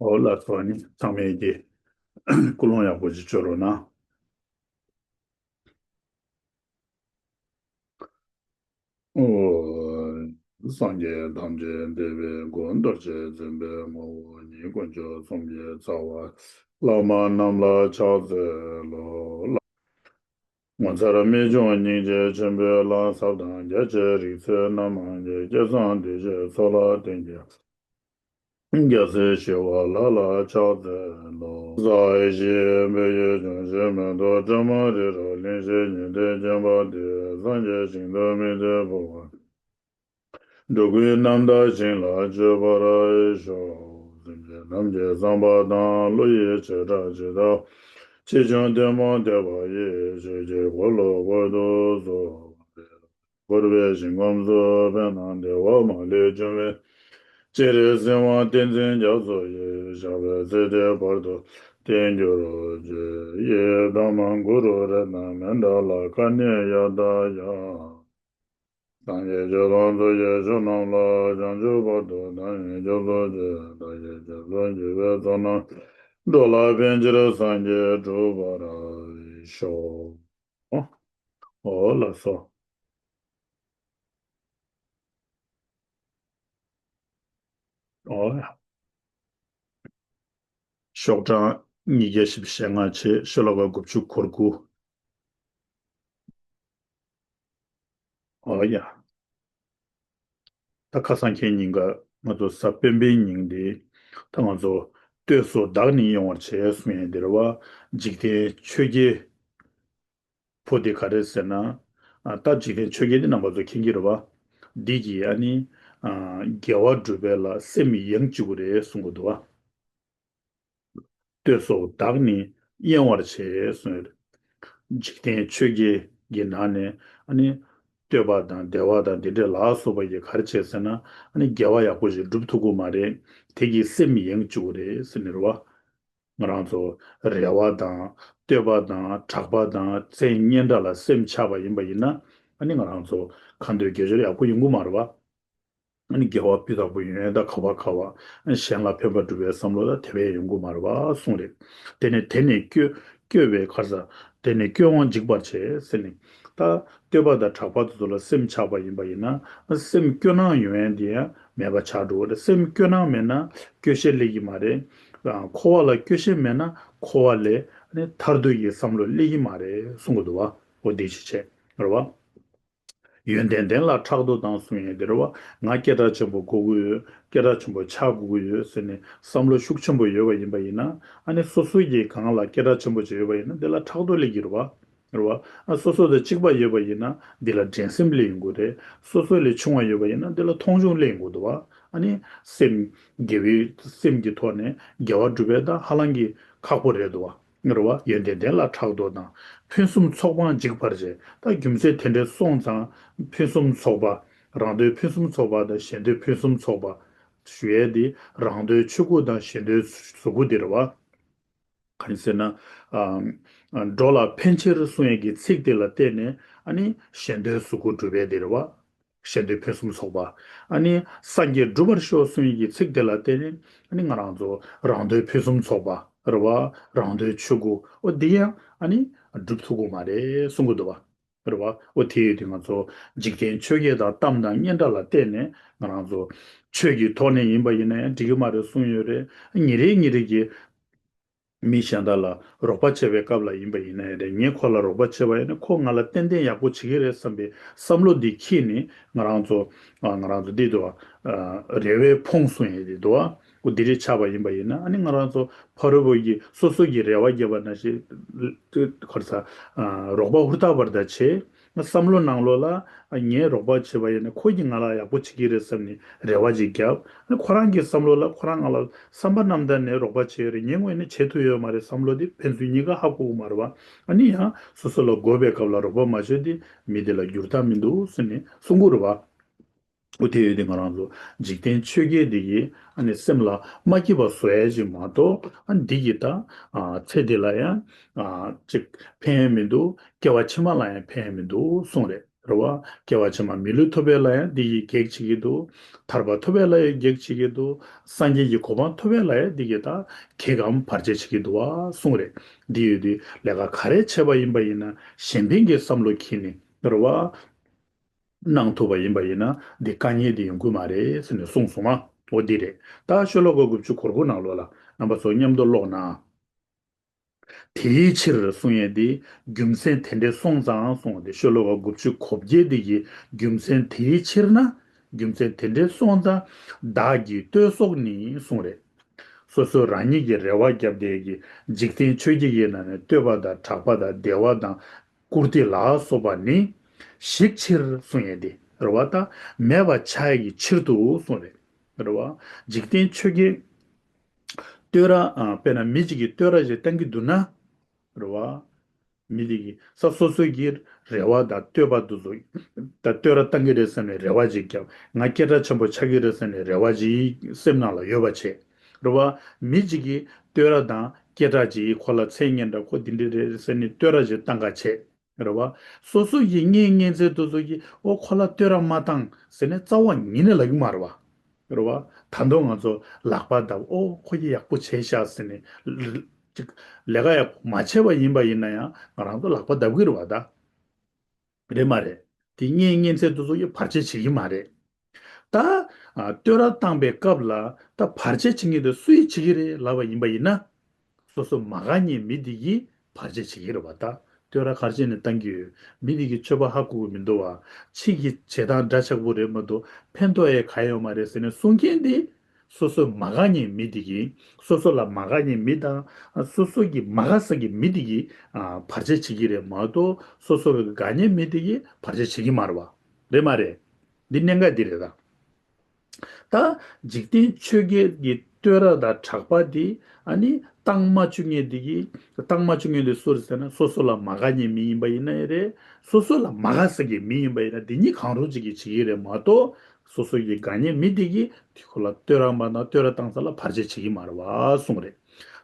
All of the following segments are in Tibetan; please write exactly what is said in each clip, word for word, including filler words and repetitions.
འོ་ལགས་སོ། ཨ་ནི་ཚང་མས་ཀྱི་ཀུན་སློང་ཡག་པོ་ཅིག་བཅོས་རོགས་གནང་། ཨོ། སངས་རྒྱས་ཐམས་ཅད་འདུས་པའི་སྐུ། རྡོ་རྗེ་འཛིན་པའི་ངོ་བོ་ཉིད། དཀོན་མཆོག་གསུམ་གྱི་རྩ་བ། བླ་མ་རྣམས་ལ་ཕྱག་འཚལ་ལོ། ངོ་མཚར་རྨད་བྱུང་སྙིང་རྗེ་ཆེན་པོའི་ལྷ། ཟབ་དང་རྒྱ་ཆེའི་རིག་རྩལ་རྣམ་མང་གི། སྐལ་བཟང་གདུལ་བྱའི་ཚོགས་ལ་བརྟེན་ཅིང་། རྒྱལ་སྲས་ཞི་བ་ལྷ་ལ་ཕྱག་འཚལ་ལོ། ས་གཞི་འབབ་ཡུལ་འབྱུང་བཞི་མེ་ཏོག་སྒྲོལ་མ་རི་རབ་གླིང་བཞི་ཉི་ཟླའི་བརྒྱན་པ་སྟེ། སངས་རྒྱས་ཞིང་དུ་དམིགས་ཏེ་འབུལ་བ། འགྲོ་ཀུན་རྣམ་དག་ཞིང་ལ་སྤྱོད་པར་ཤོག། སེམས་ཅན་རྣམས་ཀྱི་བསམ་པ་དང་། བློ་ཡི་བྱེ་བྲག་ཇི་ལྟ་བ། ཆེ་ཆུང་ཐུན་མོང་བསྟོད་པ་ཡིས། ཆོས་ཀྱི་འཁོར་ལོ་བསྐོར་དུ་གསོལ། འཁོར་བའི་ཞིང་ཁམས་སུ་ཕན་དང་བདེ་བ་མ་ལུས་འབྱུང་བའི། སྤྱན་རས་གཟིགས་དབང་བསྟན་འཛིན་རྒྱ་མཚོ་ཡི། ཞབས་པད་སྲིད་མཐའི་བར་དུ་བརྟན་གྱུར་ཅིག། ཡི་དམ་གུ་རུ་རཏྣ་མནྠ་ལ། ཀ་ནེ་ཡ་ཏ་ཡ། སངས་རྒྱས་ཆོས་དང་ཚོགས་ཀྱི་མཆོག་རྣམས་ལ། བྱང་ཆུབ་བར་དུ་བདག་ནི་སྐྱབས་སུ་མཆི། བདག་གིས་སྐྱབས་སུ་མཆི་བའི་ཚོགས་རྣམས། འགྲོ་ལ་ཕན་ཕྱིར་སངས་རྒྱས་འགྲུབ་པར་ཤོག། འོ་ལགས་སོ། འོ་ཡ། ཤོག་གྲངས་ཉིས་བརྒྱ་བཞི་བཅུ་ཞེ་ལྔ་བྱས། ཤོ་ལོ་ཀ་དགུ་བཅུ་གོ་དགུ། འོ་ཡ། ད་ཁ་སང་ཁའི་ཉིན་ཀ་ང་ཚོ་གཟའ་སྤེན་པའི་ཉིན་དེ། ད་ང་ཚོ་ལྟོས་སོ་བདག་ནི་གཡེང་བར་བྱས་གསུང་ཡས་དེ་རེད་བ། འཇིག་རྟེན་ཆོས་བརྒྱད་པོ་དེ་ག་རེ་ཟེར་ན། ཨ། ད་འཇིག་རྟེན་ཆོས་བརྒྱད་དེ་རྣམ་པ་ཚོ་མཁྱེན་གྱི་རེད་བ། འདི་གིས་ཨ་ནི། ཨ། དགེ་བ་སྒྲུབ་པ་ལ་སེམས་གཡེང་བཅུག་གི་རེད་གསུང་གི་འདུག་བ། ལྟོས་སོ་བདག་ནི་གཡེང་བར་བྱས་གསུངས་ཡོད། འཇིག་རྟེན་ཆོས་བརྒྱད་ཀྱི་ནང་ནས་ཨ་ནི་བསྟོད་པ་དང་བདེ་བ་དང་འདི་འདྲ་ལ་སོགས་པ་ཡི་ག་རེ་བྱས་ཟེར་ན། ཨ་ནི་དགེ་བ་ཡག་པོ་ཞིག་སྒྲུབ་ཐུབ་ཀྱི་མ་རེད། དེ་གིས་སེམས་གཡེང་བཅུག་གི་རེད་ཟེར་ནི་རེད་བ། ང་རང་ཚོ་རེ་བ་དང་བསྟོད་པ་དང་གྲགས་པ་དང་མཚན་སྙན་གྲགས་ལ་སེམས་ཆགས་པ་ཡིན་པ་ཡིན་ན། ཨ་ནི་ང་རང་ཚོ་གང་འདོད་དགེ་སྦྱོར་ཡག་པོ་ཡོང་གི་མ་རེད་བ། ཨ་ནི་དགེ་བ་སྤུས་དག་པོ་ཡོང་ཡས་ད་ག་བ་ག་བ། ཨ་ནི་གཞན་ལ་ཕན་པ་སྒྲུབ་པའི་བསམ་བློ་ད་དེ་བས་ཡོང་གི་མ་རེད་བ་གསུངས་རེད། དེ་ནས་དེ་ནས་སྐྱོ་སྐྱོ་བའི་ཁར་ས། དེ་ནས་སྐྱོ་བ་འཇིག་པར་བྱེད་ཟེར་ནས། ད་བསྟོད་པ་དང་གྲགས་པ་དེ་ཚོ་ལ་སེམས་ཆགས་པ་ཡིན་པ་ཡིན་ན། ཨ་སེམས་སྐྱོ་སྣང་ཡོང་ཡས་དེ་ཡང་མེད་པ་ཆགས་འགྲོ་གི་རེད། སེམས་སྐྱོ་སྣང་མེད་ན་སྐྱོ་ཤས་སླེབས་ཀྱི་མ་རེད། ཨ་འཁོར་བ་ལ་སྐྱོ་ཤས་མེད་ན་འཁོར་བ་ལས་ཨ་ནི་ཐར་འདོད་ཀྱི་བསམ་བློ་སླེབས་ཀྱི་མ་རེད་གསུང་གི་འདུག་བ། འོ་དེ་ཅི་བྱེད་རེད་བ། ཡོན་ཏན་ལྡན་ལ་ཕྲག་དོག་དང་གསུང་ཡས་དེ་རེད་བ། ང་སྐད་གྲགས་ཆེན་པོ་དགོས་ཀྱི་ཡོད། སྐད་གྲགས་ཆེན་པོ་ཆགས་དགོས་ཀྱི་ཡོད་ཟེར་ནས་བསམ་བློ་ཤུགས་ཆེན་པོ་ཡོད་པ་ཡིན་པ་ཡིན་ན། ཨ་ནི་སོ་སོ་གི་གང་ལ་སྐད་གྲགས་ཆེན་པོ་ཅིག་ཡོད་པ་ཡིན་ན་འདི་ལ་ཕྲག་དོག་སླེབས་ཀྱི་རེད་བ། རེད་བ། ཨ་སོ་སོ་དང་གཅིག་པ་ཡོད་པ་ཡིན་ན་འདི་ལ་འགྲན་སེམས་སླེབས་ཡོང་གི་རེད། སོ་སོ་ལས་ཆུང་བ་ཡོད་པ་ཡིན་ན་འདི་ལ་མཐོང་ཆུང་སླེབས་ཡོང་གི་འདུག་བ། ཨ་ནི་སེམས་དགེ་བའི་སེམས་ཀྱི་ཐོག་ནས་དགེ་བ་སྒྲུབ་པའི་ད་ཧ་ལམ་གྱི་ཁག་པོ་རེད་འདུག་བ། རེད་བ། ཡོན་ཏན་ལྡན་ལ་ཕྲག་དོག་དང་། ཕུན་སུམ་ཚོགས་པའང་འཇིག་པར་བྱེད། ད་རྒྱུ་མཚན་དེ་འདྲའི་སོང་ཙང་ཕུན་སུམ་ཚོགས་པ། རང་དོན་ཕུན་སུམ་ཚོགས་པ་དང་གཞན་དོན་ཕུན་སུམ་ཚོགས་པ་ཞུ་ཡས་དེ་རང་དོན་ཆོས་སྐུ་དང་གཞན་དོན་གཟུགས་སྐུ་དེ་རེད་བ། ག་རེ་ཟེར་ན། ཨ་འགྲོ་ལ་ཕན་ཕྱིར་གསུང་ཡས་ཀྱི་ཚིག་དེ་ལ་བརྟེན་ནས་ཨ་ནི་གཞན་དོན་གཟུགས་སྐུ་སྒྲུབ་པའི་དེ་རེད་བ། གཞན་དོན་ཕུན་སུམ་ཚོགས་པ། ཨ་ནི་སངས་རྒྱས་འགྲུབ་པར་ཤོག་གསུང་ཡས་ཀྱི་ཚིག་དེ་ལ་བརྟེན་ནས་ཨ་ནི་ང་རང་ཚོ་རང་དོན་ཕུན་སུམ་ཚོགས་པ་རེད་བ། རང་དོན་ཆོས་སྐུ་འོ་འདི་ཡང་ཨ་ནི་སྒྲུབ་ཐུབ་ཀྱི་མ་རེད་གསུང་གི་འདུག་བ། རེད་བ། འོ་དེ་ཡོད་དུས་ང་ཚོ་འཇིག་རྟེན་ཆོས་བརྒྱད་དང་གཏམ་དང་སྙན་གྲགས་ལ་བརྟེན་ནས་ང་རང་ཚོ་ཆོས་ཀྱི་ཐོག་ནས་ཡིན་པ་ཡིན་ན་ཡང་འགྲིག་གི་མ་རེད་གསུང་ཡོད་རེད། ཉིན་རེ་ཉིན་རེ་གི་མི་གཞན་དག་ལ་རོགས་པ་བྱེད་པའི་སྐབས་ལ་ཡིན་པ་ཡིན་ན་ཡང་རེད། ངས་ཁོ་ལ་རོགས་པ་བྱས་པ་ཡིན་ན་ཁོ་ང་ལ་ཏན་ཏན་ཡག་པོ་བྱེད་ཀྱི་རེད་བསམ་པའི་བསམ་བློ་འདི་འཁྱེར་ནས་ང་རང་ཚོ་ང་རང་ཚོ་འདི་འདུག་བ། རེ་བའི་ཕུང་གསུང་ཡས་འདི་འདུག་བ། འོ་འདི་རེད་ཆགས་པ་ཡིན་པ་ཡིན་ན་ཨ་ནི་ང་རང་ཚོ་ཕ་རོལ་པོ་ཡིས་སོ་སོ་གི་རེ་བ་བརྒྱབ་པ་ནང་བཞིན་ཁོ་ཚ་རོགས་པ་ཧུར་ཐག་པར་ད་བྱེད། བསམ་བློ་ནང་ལོགས་ལ་ངས་རོགས་པ་བྱས་པ་ཡིན་ན་ཁོ་གིས་ང་ལ་ཡག་པོ་བྱེད་ཀྱི་རེད་བསམ་ནས་རེ་བ་ཅིག་བརྒྱབ། ཁོ་རང་གི་བསམ་བློ་ལ་ཁོ་རང་ང་ལ་བསམ་པ་རྣམ་དག་ནས་རོགས་པ་བྱས་ཡོད་རེད། ངའི་ངོས་ནས་བྱེད་ཐུབ་ཡོད་མ་རེད་བསམ་བློ་དེ་ཕན་ཚུན་གཉིས་ཀ་ཧ་གོ་གི་མ་རེད་བ། ཨ་ནི་ཡང་སོ་སོ་ལ་དགོས་པའི་སྐབས་ལ་རོགས་པ་མ་བྱས་དེ་མི་དེ་ལ་འགྱུར་ཐབས་མི་འདུག་ཟེར་ནས་གསུང་གི་རེད་བ། འོ་དེ་ཡོད་དེ་ང་རང་ཚོ་འཇིག་རྟེན་ཆོས་བརྒྱད་འདི་ཡིས་ཨ་ནི་སེམས་ལ་མ་སྐྱིད་པ་བཟོ་ཡ་ཅིག་མ་གཏོགས་ཨ་འདི་གིས་ད་ཨ་ཚེ་འདི་ལ་ཡང་ཨ་ཅིག་ཕན་ཡ་མི་འདུག་སྐྱེ་བ་ཕྱི་མ་ལ་ཡང་ཕན་ཡ་མི་འདུག་གསུངས་རེད། རེད་བ། སྐྱེ་བ་ཕྱི་མ་མི་ལུས་ཐོབ་པའི་ལ་ཡང་འདི་ཡིས་གེགས་བྱེད་ཀྱི་འདུག་ཐར་པ་ཐོབ་པའི་ལ་ཡང་གེགས་བྱེད་ཀྱི་འདུག་སངས་རྒྱས་ཀྱི་གོ་འཕང་ཐོབ་པའི་ལ་ཡང་འདི་གིས་ད་གེགས་གམ་བར་ཆད་བྱེད་ཀྱི་འདུག་བ་གསུངས་རེད། འདི་ཡོད་དུས་ལས་ཀ་ག་རེ་བྱས་པ་ཡིན་པ་ཡིན་ན་གཞན་ཕན་གྱི་བསམ་བློ་འཁྱེར་ནས་རེད་བ། གནང་ཐུབ་པ་ཡིན་པ་ཡིན་ན་འདི་དཀའ་ངལ་འདི་ཡོང་གི་མ་རེད་ཟེར་ནས་གསུངས་སོང་ང་། འོ་འདི་རེད། ད་ཤོ་ལོ་ཀ་དགུ་བཅུ་གོ་དགུ་ནང་ལོགས་ལ་རྣམ་པ་ཚོ་མཉམ་དུ་ཀློག་ན། དེའི་ཕྱིར་གསུང་ཡས་འདི་རྒྱུ་མཚན་དེ་འདྲས་སོང་ཙང་གསུངས་ཏེ། ཤོ་ལོ་ཀ་དགུ་བཅུ་གོ་བརྒྱད་འདི་གི་རྒྱུ་མཚན་དེའི་ཕྱིར་ན། རྒྱུ་མཚན་དེ་འདྲས་སོང་ཙང་བདག་གིས་བསྟོད་གསོལ་ནི་གསུངས་རེད། སོ་སོས་རང་ཉིད་ཀྱི་རེ་བ་བརྒྱབ་སྟེ་གི་འཇིག་རྟེན་ཆོས་བརྒྱད་ཀྱི་ནང་ནས་བསྟོད་པ་དང་གྲགས་པ་དང་བདེ་བ་དང་བཀུར་སྟི་ལ་སོགས་པ་ནི་ཞིག་ཕྱིར་གསུང་ཡས་འདི་རེད་བ། ད་མེད་པ་ཆགས་ཡས་ཀྱི་ཕྱིར་དུ་གསུངས་རེད། རེད་བ། འཇིག་རྟེན་ཆོས་བརྒྱད། བསྟོད་ར། ཨ། དཔེར་ན་མི་གཅིག་གིས་བསྟོད་ར་ཞིག་བཏང་གི་འདུག་ན། རེད་བ། མི་དེ་གིས་ས་སོ་སོ་གི་རེ་བ་དང་བསྟོད་པ་དེ་ཚོ། ད་བསྟོད་ར་བཏང་གི་རེད་བསམ་ནས་རེ་བ་ཅིག་བརྒྱབ། ང་སྐད་གྲགས་ཆེན་པོ་ཆགས་ཀྱི་རེད་བསམ་ནས་རེ་བ་ཅིག་སེམས་ནང་ལ་ཡོད་པ་བྱས། རེད་བ། མི་གཅིག་གིས་བསྟོད་ར་དང་སྐད་གྲགས་ཅིག་ཁོ་ལ་མཚན་སྙན་གྲགས་ཁོ་འདི་འདྲ་རེད་ཟེར་ནས་བསྟོད་ར་ཅིག་བཏང་ག་བྱས། རེད་བ། སོ་སོ་ཡི་གཉེན་ཉེ་ཚན་དེ་ཚོ་གིས་ཨོ་ཁོ་ལ་བསྟོད་ར་མ་བཏང་ཟེར་ནས་རྩ་བ་ཉིད་ནས་ལབ་ཀྱི་མ་རེད་བ། རེད་བ། ད་དུང་ང་ཚོ་ལག་པ་བརྡབ། ཨོ་ཁོ་གིས་ཡག་པོ་བྱས་ཤག་ཟེར་ནས། ལ་ཅིག་ལས་ཀ་ཡག་པོ་མ་བྱས་པ་ཡིན་པ་ཡིན་ན་ཡང་ང་རང་ཚོ་ལག་པ་བརྡབ་ཀྱི་རེད་བ་ད། རེད་མ་རེད། དེ་གཉེན་ཉེ་ཚན་དེ་ཚོ་གིས་བར་ཆད་བྱེད་ཀྱི་མ་རེད། ད། ཨ། བསྟོད་ར་བཏང་པའི་སྐབས་ལ་ད་བར་ཆད་བྱེད་མཁན་དེ་སུ་ཡིས་བྱེད་ཀྱི་རེད་ལབ་པ་ཡིན་པ་ཡིན་ན། སོ་སོ་མ་དགའ་མཁན་མི་དེ་གིས་བར་ཆད་བྱེད་ཀྱི་རེད་བ་ད། བསྟོད་ར་ག་རེ་བྱས་ནས་བཏང་གི་ཡོད། མི་དེ་གིས་སྤྱོད་པ་ཧ་གོ་གི་མི་འདུག་བ། ཕྱི་གི་བྱེད་སྟངས་འདྲ་ཆགས་པོ་རེད་མ་གཏོགས་ཕན་ཐོགས་ཡས་ག་ཡོད་མ་རེད་ཟེར་ནས་གསུང་མཁན་དེ། སོ་སོ་མ་དགའ་མཁན་མི་དེ་གིས། སོ་སོ་ལ་མ་དགའ་མཁན་མི་དང་། སོ་སོ་གི་མ་དགའ་ས་གི་མི་དེ་གིས། ཨ། བར་ཆད་བྱེད་ཀྱི་རེད་མ་གཏོགས་སོ་སོ་ལ་དགའ་མཁན་མི་དེ་གིས་བར་ཆད་བྱེད་ཀྱི་མ་རེད་བ། རེད་མ་རེད། འདི་གནད་འགག་འདི་རེད་ད། ད་འཇིག་རྟེན་ཆོས་བརྒྱད་ཀྱི་བསྟོད་ར་དང་གྲགས་པ་འདི་ཨ་ནི་བཏང་མ་བཅུག་མཁན་འདི་གིས། བཏང་མ་བཅུག་མཁན་འདི་སུ་རེད་ཟེར་ན་སོ་སོ་ལ་མ་དགའ་མཁན་མི་ཡིན་པ་ཡིན་ན་ཡང་རེད། སོ་སོ་ལ་མ་དགའ་ས་གི་མི་ཡིན་པ་ཡིན་ན་འདི་གཉིས་གང་རུང་གཅིག་གིས་བྱེད་ཀྱི་རེད་མ་གཏོགས་སོ་སོ་གི་དགའ་མཁན་མི་འདི་གིས་དེ་ཁོ་ལ་བསྟོད་ར་མ་བཏང་བསྟོད་ར་བཏང་ས་ལ་བར་ཆད་བྱེད་ཀྱི་མ་རེད་བ་གསུངས་རེད།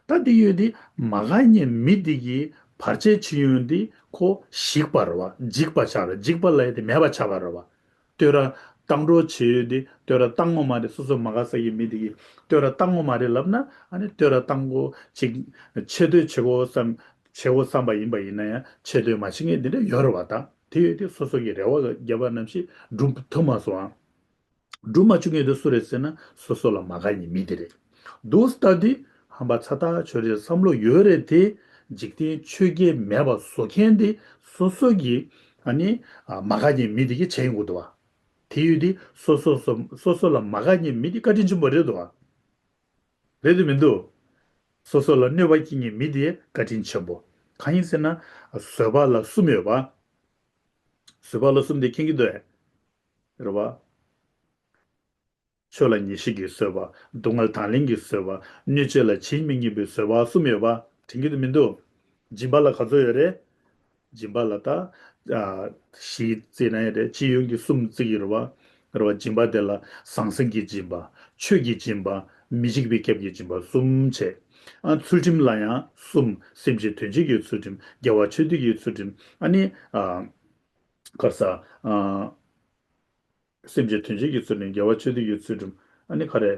ད་འདི་ཡོད་དེ་མ་དགའ་མཁན་མི་འདི་གིས་བར་ཆད་བྱེད་ཡོང་དེ་ཁོ་ཞིག་པ་རེད་བ། འཇིགས་པ་ཆགས་རེད། འཇིགས་པ་ལབ་ཡ་དེ་མེད་པ་ཆགས་པ་རེད་བ། བསྟོད་ར་བཏང་འགྲོ་བྱེད་ཡོད་དེ་བསྟོད་ར་བཏང་ངོ་མ་རེད། སོ་སོ་མ་དགའ་ས་ཡི་མི་དེ་གིས་བསྟོད་ར་བཏང་ངོ་མ་རེད་ལབ་ན་ཨ་ནི་བསྟོད་ར་བཏང་གོ་ཅིག་ཆེ་བསྟོད་བྱེད་གོ་བསམ་བྱེད་གོ་བསམ་པ་ཡིན་པ་ཡིན་ན་ཡང་ཆེ་བསྟོད་མ་བྱེད་མཁན་དེ་འདྲ་ཡོད་རེད་བ། ད་དེ་ཡོད་དེ་སོ་སོ་གི་རེ་བ་བརྒྱབ་པ་ནམ་ཞིག་འགྲུབ་ཐུབ་མ་སོང་ཨ། འགྲུབ་མ་བཅུག་མཁན་དེ་སུ་རེད་ཟེར་ན་སོ་སོ་ལ་མ་དགའ་མཁན་མི་དེ་རེད། འདུག་སྟབས་དེ་ཧམ་པ་ཚ་ཐག་ཆོད་རེད། བསམ་བློ་ཡོད་རེད་དེ་འཇིག་རྟེན་ཆོས་བརྒྱད་མེད་པ་བཟོ་མཁན་དེ་སོ་སོ་གི་ཨ་ནི་ཨ་མ་དགའ་མཁན་མི་དེ་གིས་བྱས་ཡོང་གི་འདུག་བ། དེ་ཡོད་དེ་སོ་སོ་སོ་སོ་སོ་ལ་མ་དགའ་མཁན་མི་དེ་བཀའ་དྲིན་ཆེན་པོ་རེད་འདུག་བ། རེད་དེ་མི་འདུག་སོ་སོ་ལ་གནོད་པ་སྐྱེལ་མཁན་མི་དེ་བཀའ་དྲིན་ཆེན་པོ། གང་ཡིན་ཟེར་ན་བཟོད་པ་ལ་གསུམ་ཡོད་པ། བཟོད་པ་ལ་གསུམ་དེ་མཁྱེན་གྱི་འདུག་ཨེ། རེད་བ། ཆོས་ལ་ངེས་ཤེས་ཀྱི་བཟོད་པ། སྡུག་བསྔལ་དང་ལེན་གྱི་བཟོད་པ། གནོད་བྱེད་ལ་ཇི་མི་སྙམ་པའི་བཟོད་པ་གསུམ་ཡོད་པ། དྲན་གྱི་འདུག་མི་འདུག་སྦྱིན་པ་ལ་ག་ཚོད་ཡོད་རེད། སྦྱིན་པ་ལ་ད། ཨ། བཞི་བརྩིས་ན་ཡང་རེད། སྤྱི་ཡོངས་ཀྱི་གསུམ་བརྩི་གི་རེད་བ། རེད་བ། སྦྱིན་པ་དེ་ལ་ཟང་ཟིང་གི་སྦྱིན་པ། ཆོས་ཀྱི་སྦྱིན་པ། མི་འཇིགས་པའི་སྐྱབས་ཀྱི་སྦྱིན་པ་གསུམ་བྱས། ཨ། ཚུལ་ཁྲིམས་ལ་ཡང་གསུམ། སེམས་ཅན་དོན་བྱེད་ཀྱི་ཚུལ་ཁྲིམས། དགེ་བ་ཆོས་སྡུད་ཀྱི་ཚུལ་ཁྲིམས། ཨ་ནི། ཨ། ག་རེ་ཟ། ཨ། སེམས་ཅན་དོན་བྱེད་ཀྱི་ཚུལ་ཁྲིམས། དགེ་བ་ཆོས་སྡུད་ཀྱི་ཚུལ་ཁྲིམས། ཨ་ནི་ག་རེ།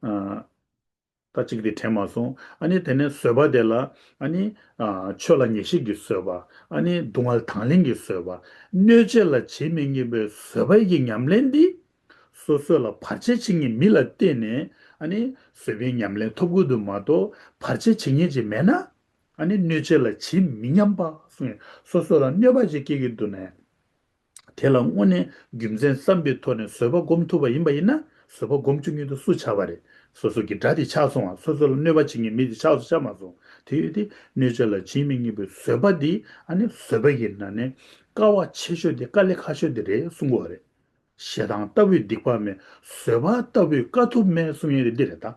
ཨ། ད་གཅིག་དེ་དྲན་མ་སོང་། ཨ་ནི་དེ་ནས་བཟོད་པ་དེ་ལ་ཨ་ནི། ཨ། ཆོས་ལ་ངེས་ཤེས་ཀྱི་བཟོད་པ། ཨ་ནི་སྡུག་བསྔལ་དང་ལེན་གྱི་བཟོད་པ། གནོད་བྱེད་ལ་ཇི་མི་སྙམ་པའི་བཟོད་པའི་གི་ཉམས་ལེན་འདི། སོ་སོ་ལ་བར་ཆད་བྱེད་མཁན་མི་ལ་བརྟེན་ནས་ཨ་ནི་བཟོད་པའི་ཉམས་ལེན་ཐོབ་དགོས་འདུག་མ་གཏོགས་བར་ཆད་བྱེད་མཁན་ཅིག་མེད་ན། ཨ་ནི་གནོད་བྱེད་ལ་ཇི་མི་སྙམ་པ་གསུངས་ཡོད། སོ་སོ་ལ་གནོད་པ་ཅིག་སྐྱེལ་གྱི་འདུག་ནས། དེ་ལ་དངོས་གནས་རྒྱུ་མཚན་བསམ་པའི་ཐོག་ནས་བཟོད་པ་སྒོམ་ཐུབ་པ་ཡིན་པ་ཡིན་ན་བཟོད་པ་སྒོམ་བཅུག་མཁན་དེ་སུ་ཆགས་པ་རེད། སོ་སོ་གི་དགྲ་དེ་ཆགས་སོང་བ། སོ་སོ་ལ་གནོད་པ་བྱེད་མཁན་མི་དེ་ཆགས་སོང་ཆགས་མ་སོང་། དེ་ཡོད་དེ་གནོད་བྱེད་ལ་ཇི་མི་སྙམ་པའི་བཟོད་པ་འདི་ཨ་ནི་བཟོད་པ་ཡི་ནང་ནས་དཀའ་བ་ཆེ་ཤོས་དེ་དཀའ་ལས་ཁག་ཤོས་དེ་རེད་གསུང་གི་ཡོད་རེད། ཞེ་སྡང་ལྟ་བུའི་སྡིག་པ་མེད། བཟོད་པ་ལྟ་བུའི་དཀའ་ཐུབ་མེད་གསུང་ཡས་དེ་འདི་རེད་ད།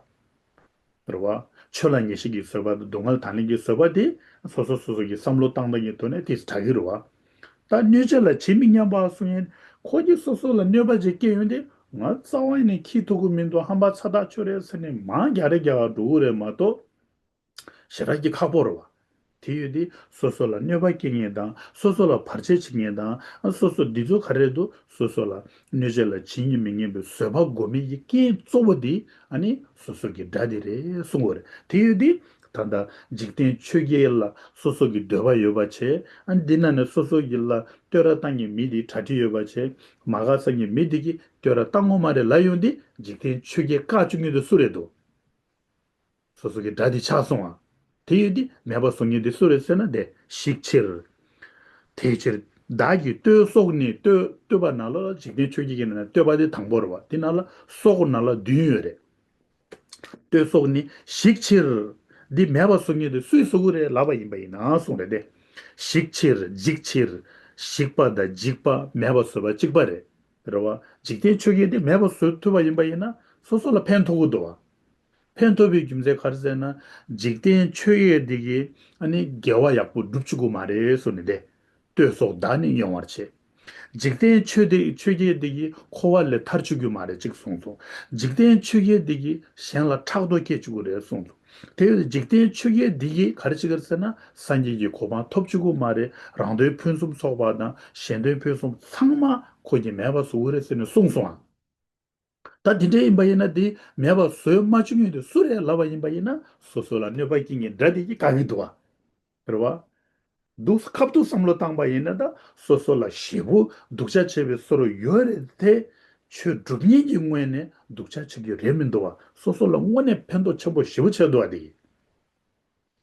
རེད་བ། ཆོས་ལ་ངེས་ཤེས་ཀྱི་བཟོད་པ་དང་སྡུག་བསྔལ་དང་ལེན་གྱི་བཟོད་པ་དེ་སོ་སོ་སོ་སོ་གི་བསམ་བློ་བཏང་སྟངས་ཀྱི་ཐོག་ནས་དེ་དྲག་གི་རེད་བ། ད་གནོད་བྱེད་ལ་ཇི་མི་སྙམ་པ་གསུང་ཡས་ཁོ་གིས་སོ་སོ་ལ་གནོད་པ་ཅིག་སྐྱེལ་ཡོང་དུས་ང་རྩ་བ་ནས་འཁྱེར་ཐུབ་ཀྱི་མི་འདུག་ཧམ་པ་ཚ་ཐག་ཆོད་རེད་ཟེར་ནས་མར་རྒྱག་རེ་རྒྱག་ག་འགྲོ་གི་རེད་མ་གཏོགས། ཞེ་དྲག་གི་ཁག་པོ་རེད་བ། དེ་ཡོད་དེ་སོ་སོ་ལ་གནོད་པ་སྐྱེལ་མཁན་དང་སོ་སོ་ལ་བར་ཆད་བྱེད་མཁན་དང་སོ་སོ་འདི་ཚོ་ག་རེ་འདུག་སོ་སོ་ལ་གནོད་བྱེད་ལ་བྱེད་སྙིང་མི་ངེས་པའི་བཟོད་པ་སྒོམ་མི་གི་རྐྱེན་གཙོ་བོ་དེ་ཨ་ནི་སོ་སོ་གི་དགྲ་དེ་རེད་གསུང་བ་རེད། དེ་ཡོད་དེ་ད་ལྟ་འཇིག་རྟེན་ཆོས་བརྒྱད་ལ་སོ་སོ་གི་འདོད་པ་ཡོད་པ་བྱས། ཨ་འདི་ན་ནས་སོ་སོ་གི་ལ་བསྟོད་ར་བཏང་མཁན་མི་དེ་གྲ་སྒྲིག་ཡོད་པ་བྱས། མ་དགའ་ས་མཁན་མི་དེ་གིས་བསྟོད་ར་བཏང་ངོ་མ་རེད་ལབ་ཡོང་དེ་འཇིག་རྟེན་ཆོས་བརྒྱད་བཀག་བཅུག་མཁན་དེ་སུ་རེད་འདུག་སོ་སོ་གི་དགྲ་དེ་ཆགས་སོང་ཨ། དེ་ཡོད་དེ་མེད་པ་བཟོ་མཁན་དེ་སུ་རེད་ཟེར་ན་དེ་ཞིག་ཕྱིར། དེ་ཕྱིར་བདག་གིས་བསྟོད་སོགས་ནི། བསྟོད་བསྟོད་པ་ནང་ལ་འཇིག་རྟེན་ཆོས་བརྒྱད་ཀྱི་ནང་ནས་བསྟོད་པ་དེ་དང་པོ་རེད་བ། དེ་ནང་ལ་སོགས་ནང་ལ་བདུན་ཡོད་རེད། བསྟོད་སོགས་ནི་ཞིག་ཕྱིར། འདི་མེད་པ་བཟོ་མཁན་དེ་སུས་བཟོ་གི་རེད་ལབ་པ་ཡིན་པ་ཡིན་ན་གསུངས་རེད་དེ། ཞིག་ཕྱིར་འཇིག་ཕྱིར། ཞིག་པ་དང་འཇིག་པ་མེད་པ་བཟོས་པ་གཅིག་པ་རེད། རེད་བ། འཇིག་རྟེན་ཆོས་བརྒྱད་དེ་མེད་པ་བཟོ་ཐུབ་པ་ཡིན་པ་ཡིན་ན་སོ་སོ་ལ་ཕན་ཐོགས་ཀྱི་འདུག་བ། ཕན་ཐོགས་པའི་རྒྱུ་མཚན་ག་རེ་ཟེར་ན། འཇིག་རྟེན་ཆོས་བརྒྱད་འདི་གིས་ཨ་ནི་དགེ་བ་ཡག་པོ་སྒྲུབ་བཅུག་གི་མ་རེད་གསུངས་ནས་ཏེ། བསྟོད་སོགས་བདག་ནི་གཡེང་བར་བྱེད། འཇིག་རྟེན་ཆོས་འདི་ཆོས་བརྒྱད་འདི་གིས་འཁོར་བ་ལས་ཐར་བཅུག་གི་མ་རེད་ཅིག་གསུངས་སོང་། འཇིག་རྟེན་ཆོས་བརྒྱད་འདི་གིས་གཞན་ལ་ཕྲག་དོག་སྐྱེ་བཅུག་གི་རེད་གསུངས་སོང་། དེ་ཡོད་འཇིག་རྟེན་ཆོས་བརྒྱད་འདི་གིས་ག་རེ་བྱེད་ཀྱི་རེད་ཟེར་ན་སངས་རྒྱས་ཀྱི་གོ་འཕང་ཐོབ་བཅུག་གི་མ་རེད། རང་དོན་ཕུན་སུམ་ཚོགས་པ་དང་གཞན་དོན་ཕུན་སུམ་ཚང་མ་ཁོ་གིས་མེད་པ་བཟོ་གི་རེད་ཟེར་ནས་གསུངས་སོང་ཨ། ད་དེ་འདྲ་ཡིན་པ་ཡིན་ན་དེ་མེད་པ་བཟོས་མ་བཅུག་མཁན་དེ་སུ་རེད་ལབ་པ་ཡིན་པ་ཡིན་ན་སོ་སོ་ལ་གནོད་པ་སྐྱེལ་མཁན་དགྲ་དེ་གིས་བཀག་གི་འདུག་བ། རེད་བ། འདུག་ཁ་ཐུག་བསམ་བློ་བཏང་པ་ཡིན་ན་ད་སོ་སོ་ལ་ཞེ་པོ་སྡུག་ཅག་བྱས་པའི་བཟོ་འདྲ་ཡོད་རེད་དེ། ཆོས་སྒྲུབ་མཁན་གྱི་ངོས་ནས་སྡུག་ཅག་བྱེད་རྒྱུ་རེད་མི་འདུག་བ། སོ་སོ་ལ་དངོས་གནས་ཕན་ཐོགས་ཆེན་པོ་ཞེ་པོ་བྱས་འདུག་བ་དེ།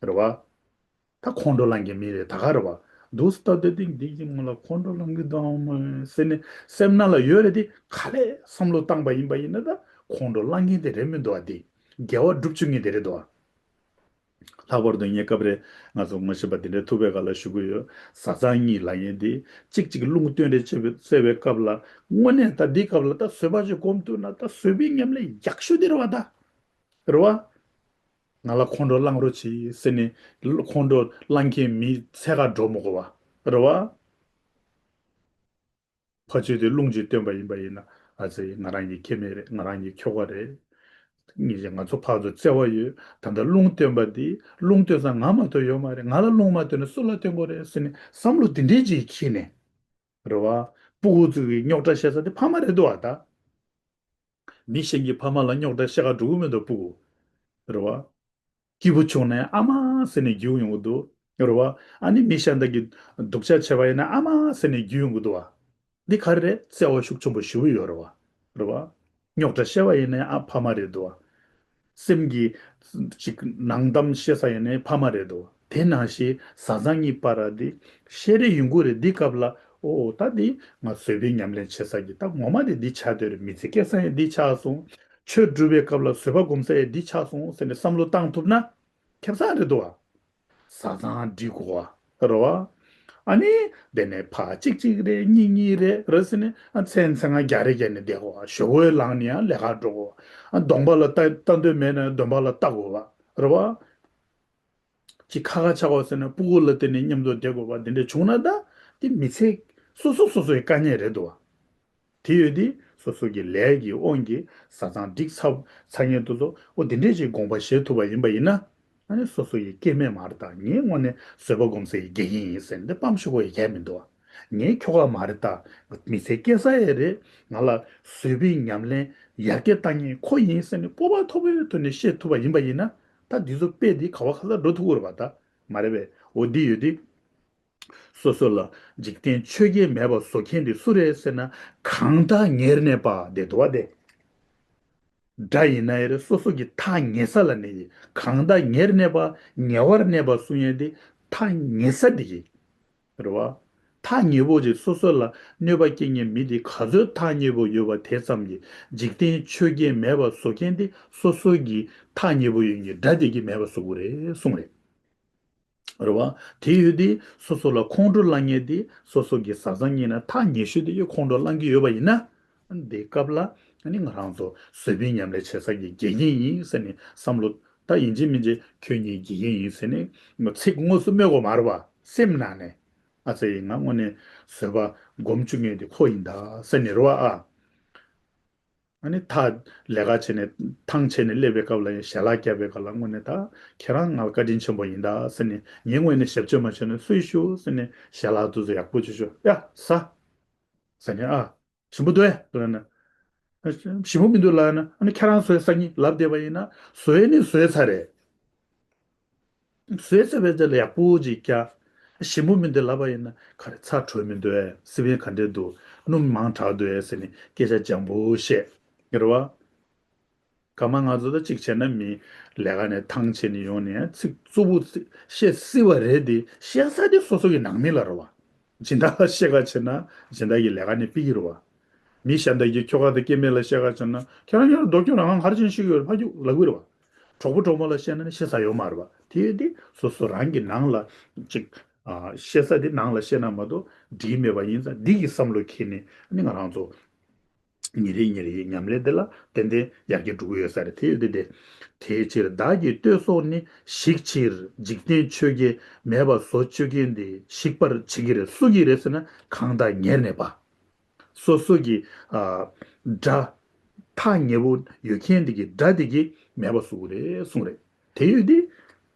རེད་བ། ད་ཁོང་ཁྲོ་ལངས་མཁན་མི་རེད་ད་ག་རེད་བ། འདུག་སེ་ལྟ་དུས་ཏིང་འདི་ཡིན་མོ་ལ་ཁོང་ཁྲོ་ལངས་གི་འདུག་མོ་ཟེར་ནས་སེམས་ནང་ལ་ཡོད་རེད་དེ་ག་ལེ་བསམ་བློ་བཏང་པ་ཡིན་པ་ཡིན་ན་ད་ཁོང་ཁྲོ་ལངས་མཁན་དེ་རེད་མི་འདུག་བ་དེ། དགེ་བ་སྒྲུབ་བཅུག་མཁན་དེ་རེད་འདུག་བ། ལྷག་པར་དུ་ངས་སྐབས་རེ་ང་ཚོ་ངོ་ཤེས་པ་དེ་འདྲའི་ཐུག་པའི་སྐབས་ལ་ཞུ་གི་ཡོད། བཟའ་ཚང་གཉིས་ལབ་མཁན་དེ་གཅིག་གཅིག་རླུང་བཏོན་རེ་བྱེད་པའི་བརྩེ་བའི་སྐབས་ལ་དངོས་གནས་ད་འདི་སྐབས་ལ་ད་བཟོད་པ་ཅིག་སྒོམ་ཐུབ་ན་ད་བཟོད་པའི་ཉམས་ལེན་ཡག་ཤོས་དེ་རེད་བ་ད། རེད་བ། ང་ལ་ཁོང་ཁྲོ་བསླང་རོགས་གྱིས་ཟེར་ནས་ཁོང་ཁྲོ་བསླང་མཁན་མི་འཚོལ་ག་འགྲོ་མི་དགོས་པ་རེད་བ། ཕ་ཆོས་དེ་རླུང་གིས་བཏོན་པ་ཡིན་པ་ཡིན་ན་ཨ་ཙི་ང་རང་གི་སྐྱེ་དམན་རེད། ང་རང་གི་ཁྱོ་ག་རེད། ངེད་ཀྱི་ང་ཚོ་ཕར་ཚུར་བརྩེ་བ་ཡོད། ད་ལྟ་རླུང་བཏོན་པ་འདི་རླུང་བཏོན་ས་ང་མ་གཏོགས་ཡོད་མ་རེད། ང་ལ་རླུང་མ་བཏོན་ན་སུ་ལ་བཏོན་དགོས་རེད་ཟེར་ནས་བསམ་བློ་དེ་འདྲའི་ཅིག་འཁྱེར་ནས་རེད་བ། སྤུ་གུ་ཚོ་གི་རྙོག་དྲ་བཤད་ས་དེ་ཕ་མ་རེད་འདུག་བ་ད། མི་གཞན་གྱི་ཕ་མ་ལ་རྙོག་དྲ་བཤད་ག་འགྲོ་གི་མི་འདུག་སྤུ་གུ། རེད་བ། སྐྱིད་པོ་བྱུང་ནས་ཨ་མ་ཟེར་ནས་རྒྱུག་ཡོང་གི་འདུག་རེད་བ། ཨ་ནི་མི་གཞན་དག་གིས་སྡུག་ཅག་བྱས་པ་ཡིན་ན་ཨ་མ་ཟེར་ནས་རྒྱུག་ཡོང་གི་འདུག་བ། འདི་ག་རེ་རེད། བརྩེ་བ་ཤུགས་ཆེན་པོ་ཞེ་པོ་ཡོད་རེད་བ། རེད་བ། རྙོག་དྲ་བཤད་པ་ཡིན་ན་ཨ་ཕ་མ་རེད་འདུག་བ། སེམས་ཀྱི་ཅིག་ནང་གཏམ་བཤད་ས་ཡིན་ན་ཕ་མ་རེད་འདུག་བ། དེ་ནང་བཞིན་བཟའ་ཚང་གཉིས་བར་འདི་བཤད་རེས་ཡོང་གི་རེད། འདི་སྐབས་ལ་ཨོ་ད་འདི་ང་བཟོད་པའི་ཉམས་ལེན་བྱེད་ས་ཀྱི་ད་ངོ་མ་དེ་འདི་ཆགས་བསྡད་རེད། མི་ཚེ་སྐྱེལ་ས་ཡང་འདི་ཆགས་སོང་། ཆོས་སྒྲུབ་པའི་སྐབས་ལ་བཟོད་པ་སྒོམ་ས་ཡང་འདི་ཆགས་སོང་ཟེར་ནས་བསམ་བློ་བཏང་ཐུབ་ན་ཁེ་བཟང་རེད་འདུག་བ། བཟའ་ཚང་འགྲིག་གོ་བ་རེད་བ། ཨ་ནི་དེ་ནས་ཕ་གཅིག་གཅིག་རེད། གཉིས་གཉིས་རེད་རེད་ཟེར་ནས་ཨ་མཚན་མཚན་ང་རྒྱ་རེ་རྒྱ་ནས་བསྡད་གོ་བ། ཞོགས་པའི་ལངས་ནས་ཡང་ལས་ཀ་འགྲོ་གོ་བ། ཨ་གདོང་པ་ལ་ལྟ་ལྟ་འདོད་མེད་ན་གདོང་པ་ལ་ལྟ་དགོས་བ་རེད་བ། ཅིག་ཁ་ཁ་ཆགས་པ་ཟེར་ན་སྤུ་གུ་ལ་བརྟེན་ནས་མཉམ་དུ་བསྡད་དགོས་པ་འདི་འདྲ་བྱུང་ན་ད་དེ་མི་ཚེ་སོ་སོ་སོ་སོའི་དཀའ་ངལ་རེད་འདུག་བ། དེ་ཡོད་དེ་སོ་སོ་གི་ལས་ཀྱི་དབང་གིས་བཟའ་ཚང་འགྲིག་ཚར་ཚར་མཁན་དེ་ཚོ་ཨོ་དེ་འདྲས་ཅིག་དགོངས་པ་བཞེས་ཐུབ་པ་ཡིན་པ་ཡིན་ན་ཨ་ནི་སོ་སོ་ཡི་སྐྱེ་དམན་མ་རེད་ད། ངས་དངོས་གནས་བཟོད་པ་སྒོམ་སའི་དགེ་རྒན་ཡིན་ཟེར་འདི་སྤམ་ཤོག་གོ་ཡི་གལ་མི་འདུག་བ། ངའི་ཁྱོ་ག་མ་རེད་ད། མི་ཚེ་སྐྱེལ་ས་ཡི་རེད། ང་ལ་བཟོད་པའི་ཉམས་ལེན་ཡར་རྒྱས་བཏང་མཁན་ཁོ་ཡིན་ཟེར་ནས་སྤོབས་པ་མཐོ་པོའི་ཐོག་ནས་བཤད་ཐུབ་པ་ཡིན་པ་ཡིན་ན་ད་འདི་ཚོ་དཔེ་འདི་ག་བ་ག་ས་འགྲོ་ཐུབ་ཀྱི་རེད་པ་ད། མ་རེད་པས། འོ་འདི་ཡོད་དེ། སོ་སོ་ལ་འཇིག་རྟེན་ཆོས་བརྒྱད་མེད་པ་བཟོ་མཁན་དེ་སུ་རེད་ཟེར་ན་གང་དག་ཉེར་གནས་པ་དེ་འདུག་བ་དེ། དགྲ་ཡིན་ན་ཡང་རེད། སོ་སོ་གི་ཐག་ཉེ་ས་ལ་གནས་ཀྱི། གང་དག་ཉེར་གནས་པ། ཉེ་བར་གནས་པ་གསུང་ཡས་དེ་ཐག་ཉེ་ས་དེ་གི་རེད་བ། ཐག་ཉེ་པོ་ཅིག་སོ་སོ་ལ་གནོད་པ་སྐྱེལ་མཁན་མི་དེ་ག་ཚོད་ཐག་ཉེ་པོ་ཡོད་པ་དེ་ཙམ་གྱིས་འཇིག་རྟེན་ཆོས་བརྒྱད་མེད་པ་བཟོ་མཁན་དེ་སོ་སོ་གི་ཐག་ཉེ་པོ་ཡོད་མཁན་དགྲ་དེ་གིས་མེད་པ་བཟོ་དགོས་རེད་གསུངས་རེད། རེད་བ། དེ་ཡོད་དེ་སོ་སོ་ལ་ཁོང་ཁྲོ་ལངས་མཁན་དེ་སོ་སོ་གི་བཟའ་ཚང་གཉིས་ན་ཐག་ཉེ་ཤོས་དེ་ཡོད་ཁོང་ཁྲོ་ལངས་ཀྱི་ཡོད་པ་ཡིན་ན། དེའི་སྐབས་ལ་ཨ་ནི་ང་རང་ཚོ་བཟོད་པའི་ཉམས་ལེན་བྱེད་ས་ཀྱི་དགེ་རྒན་ཡིན་ཟེར་ནས་བསམ་བློ་ད་ཡིན་གཅིག་མིན་གཅིག་ཁྱོད་ངའི་དགེ་རྒན་ཡིན་ཟེར་ནས་ཚིག་དངོས་སུ་སྨྲས་དགོས་མ་རེད་བ། སེམས་ནང་ནས་ཨ་ཙི་ཡིན་ང་དངོས་གནས་བཟོད་པ་སྒོམ་བཅུག་མཁན་དེ་ཁོ་ཡིན་ད་ཟེར་ནས་རེད་བ་ཨ། ཨ་ནི་ད་ལས་ཀ་བྱས་ནས་ཐང་ཆད་ནས་སླེབས་པའི་སྐབས་ལ་ཡང་ཞལ་ལག་བརྒྱབ་པའི་སྐབས་ལ་དངོས་གནས་ད་ཁྱེད་རང་ང་ལ་བཀའ་དྲིན་ཆེན་པོ་ཡིན་ད་ཟེར་ནས། ངའི་ངོས་ནས་ཞབས་ཕྱི་མ་བྱས་ན་སུས་ཞུ་ཟེར་ནས་ཞལ་ལག་དེ་ཚོ་ཡག་པོ་ཅིག་ཞུ། ཡ་ཟ་ཟེར་ནས། ཨ། ཞིམ་པོ་འདུག་ཨེ་ལབ་ན། ཞིམ་པོ་མི་འདུག་ལབ་ན། ཨ་ནི་ཁྱེད་རང་བཟོས་ས་གཉིས་ལབ་བསྡད་པ་ཡིན་ན། བཟོས་ནི་བཟོས་ཚར་རེད། བཟོས་ཚར་བའི་རྗེས་ལ་ཡག་པོ་ཅིག་བཀྱག་ཞིམ་པོ་མི་འདུག་ལབ་པ་ཡིན་ན། ག་རེ་ཚྭ་དྲོད་མི་འདུག་ཨེ། སི་པན་ག་འདྲས་འདུག་སྣུམ་མང་དྲགས་འདུག་ཨེ་ཟེར་ནས་སྐད་ཆ་འཇམ་པོ་བཤད། རེད་བ། ག་མ་ང་ཚོ་ད་གཅིག་བྱས་ན་མི་ལས་ཀ་ནས་ཐང་ཆད་ནས་ཡོང་ནས་ཚིག་རྩུབ་པོ་བཤད་སྲིད་པ་རེད་དེ། བཤད་ས་དེ་སོ་སོ་གི་ནང་མི་ལ་རེད་བ། སྦྱིན་བདག་ལ་བཤད་ཁ་བྱེད་ན་སྦྱིན་བདག་གི་ལས་ཀ་ནས་ཕུད་ཀྱི་རེད་བ། མི་གཞན་དག་གི་ཁྱོ་ག་དང་སྐྱེ་དམན་ལ་བཤད་ཁ་བྱེད་ན། ཁྱེད་རང་ཁྱོད་རང་རྡོ་ཁྱོད་རང་ང་ག་རེ་བྱས་ནས་ཤི་གི་ཡོད་རེད་ཕ་ཁྱུག་ལབ་གི་རེད་བ། གྲོགས་པོ་གྲོགས་མོ་ལ་བཤད་ན་ནི་ཤི་ས་ཡོད་མ་རེད་བ། དེ་ཡོད་དེ་སོ་སོ་རང་གི་ནང་ལ་ཅིག་ཨ་བཤད་ས་དེ་ནང་ལ་བཤད་ན་མ་གཏོགས་འགྲིག་མེད་པ་ཡིན་ཙང་། འདི་གི་བསམ་བློ་འཁྱེར་ནས་ཨ་ནི་ང་རང་ཚོ་ཉིན་རེ་ཉིན་རེའི་ཉམས་ལེན་དེ་ལ་ཏན་ཏན་ཡར་རྒྱས་འགྲོ་གི་ཡོད་ས་རེད། དེ་ཡོད་དེ་དེ། དེའི་ཕྱིར་བདག་གི་ལྟོས་སོགས་ནི། ཞིག་ཕྱིར་འཇིག་རྟེན་ཆོས་བརྒྱད་མེད་པ་བཟོ་བཅུག་མཁན་དེ་ཞིག་པར་བྱེད་ཀྱི་རེད། སུ་གིས་རེད་ཟེར་ན། གང་དག་ཉེར་གནས་པ། སོ་སོ་གི་ཨ་དགྲ་ཐག་ཉེ་པོ་ཡོད་མཁན་དེ་གི་དགྲ་དེ་གིས་མེད་པ་བཟོ་གི་རེད་གསུངས་རེད། དེ་ཡོད་དེ།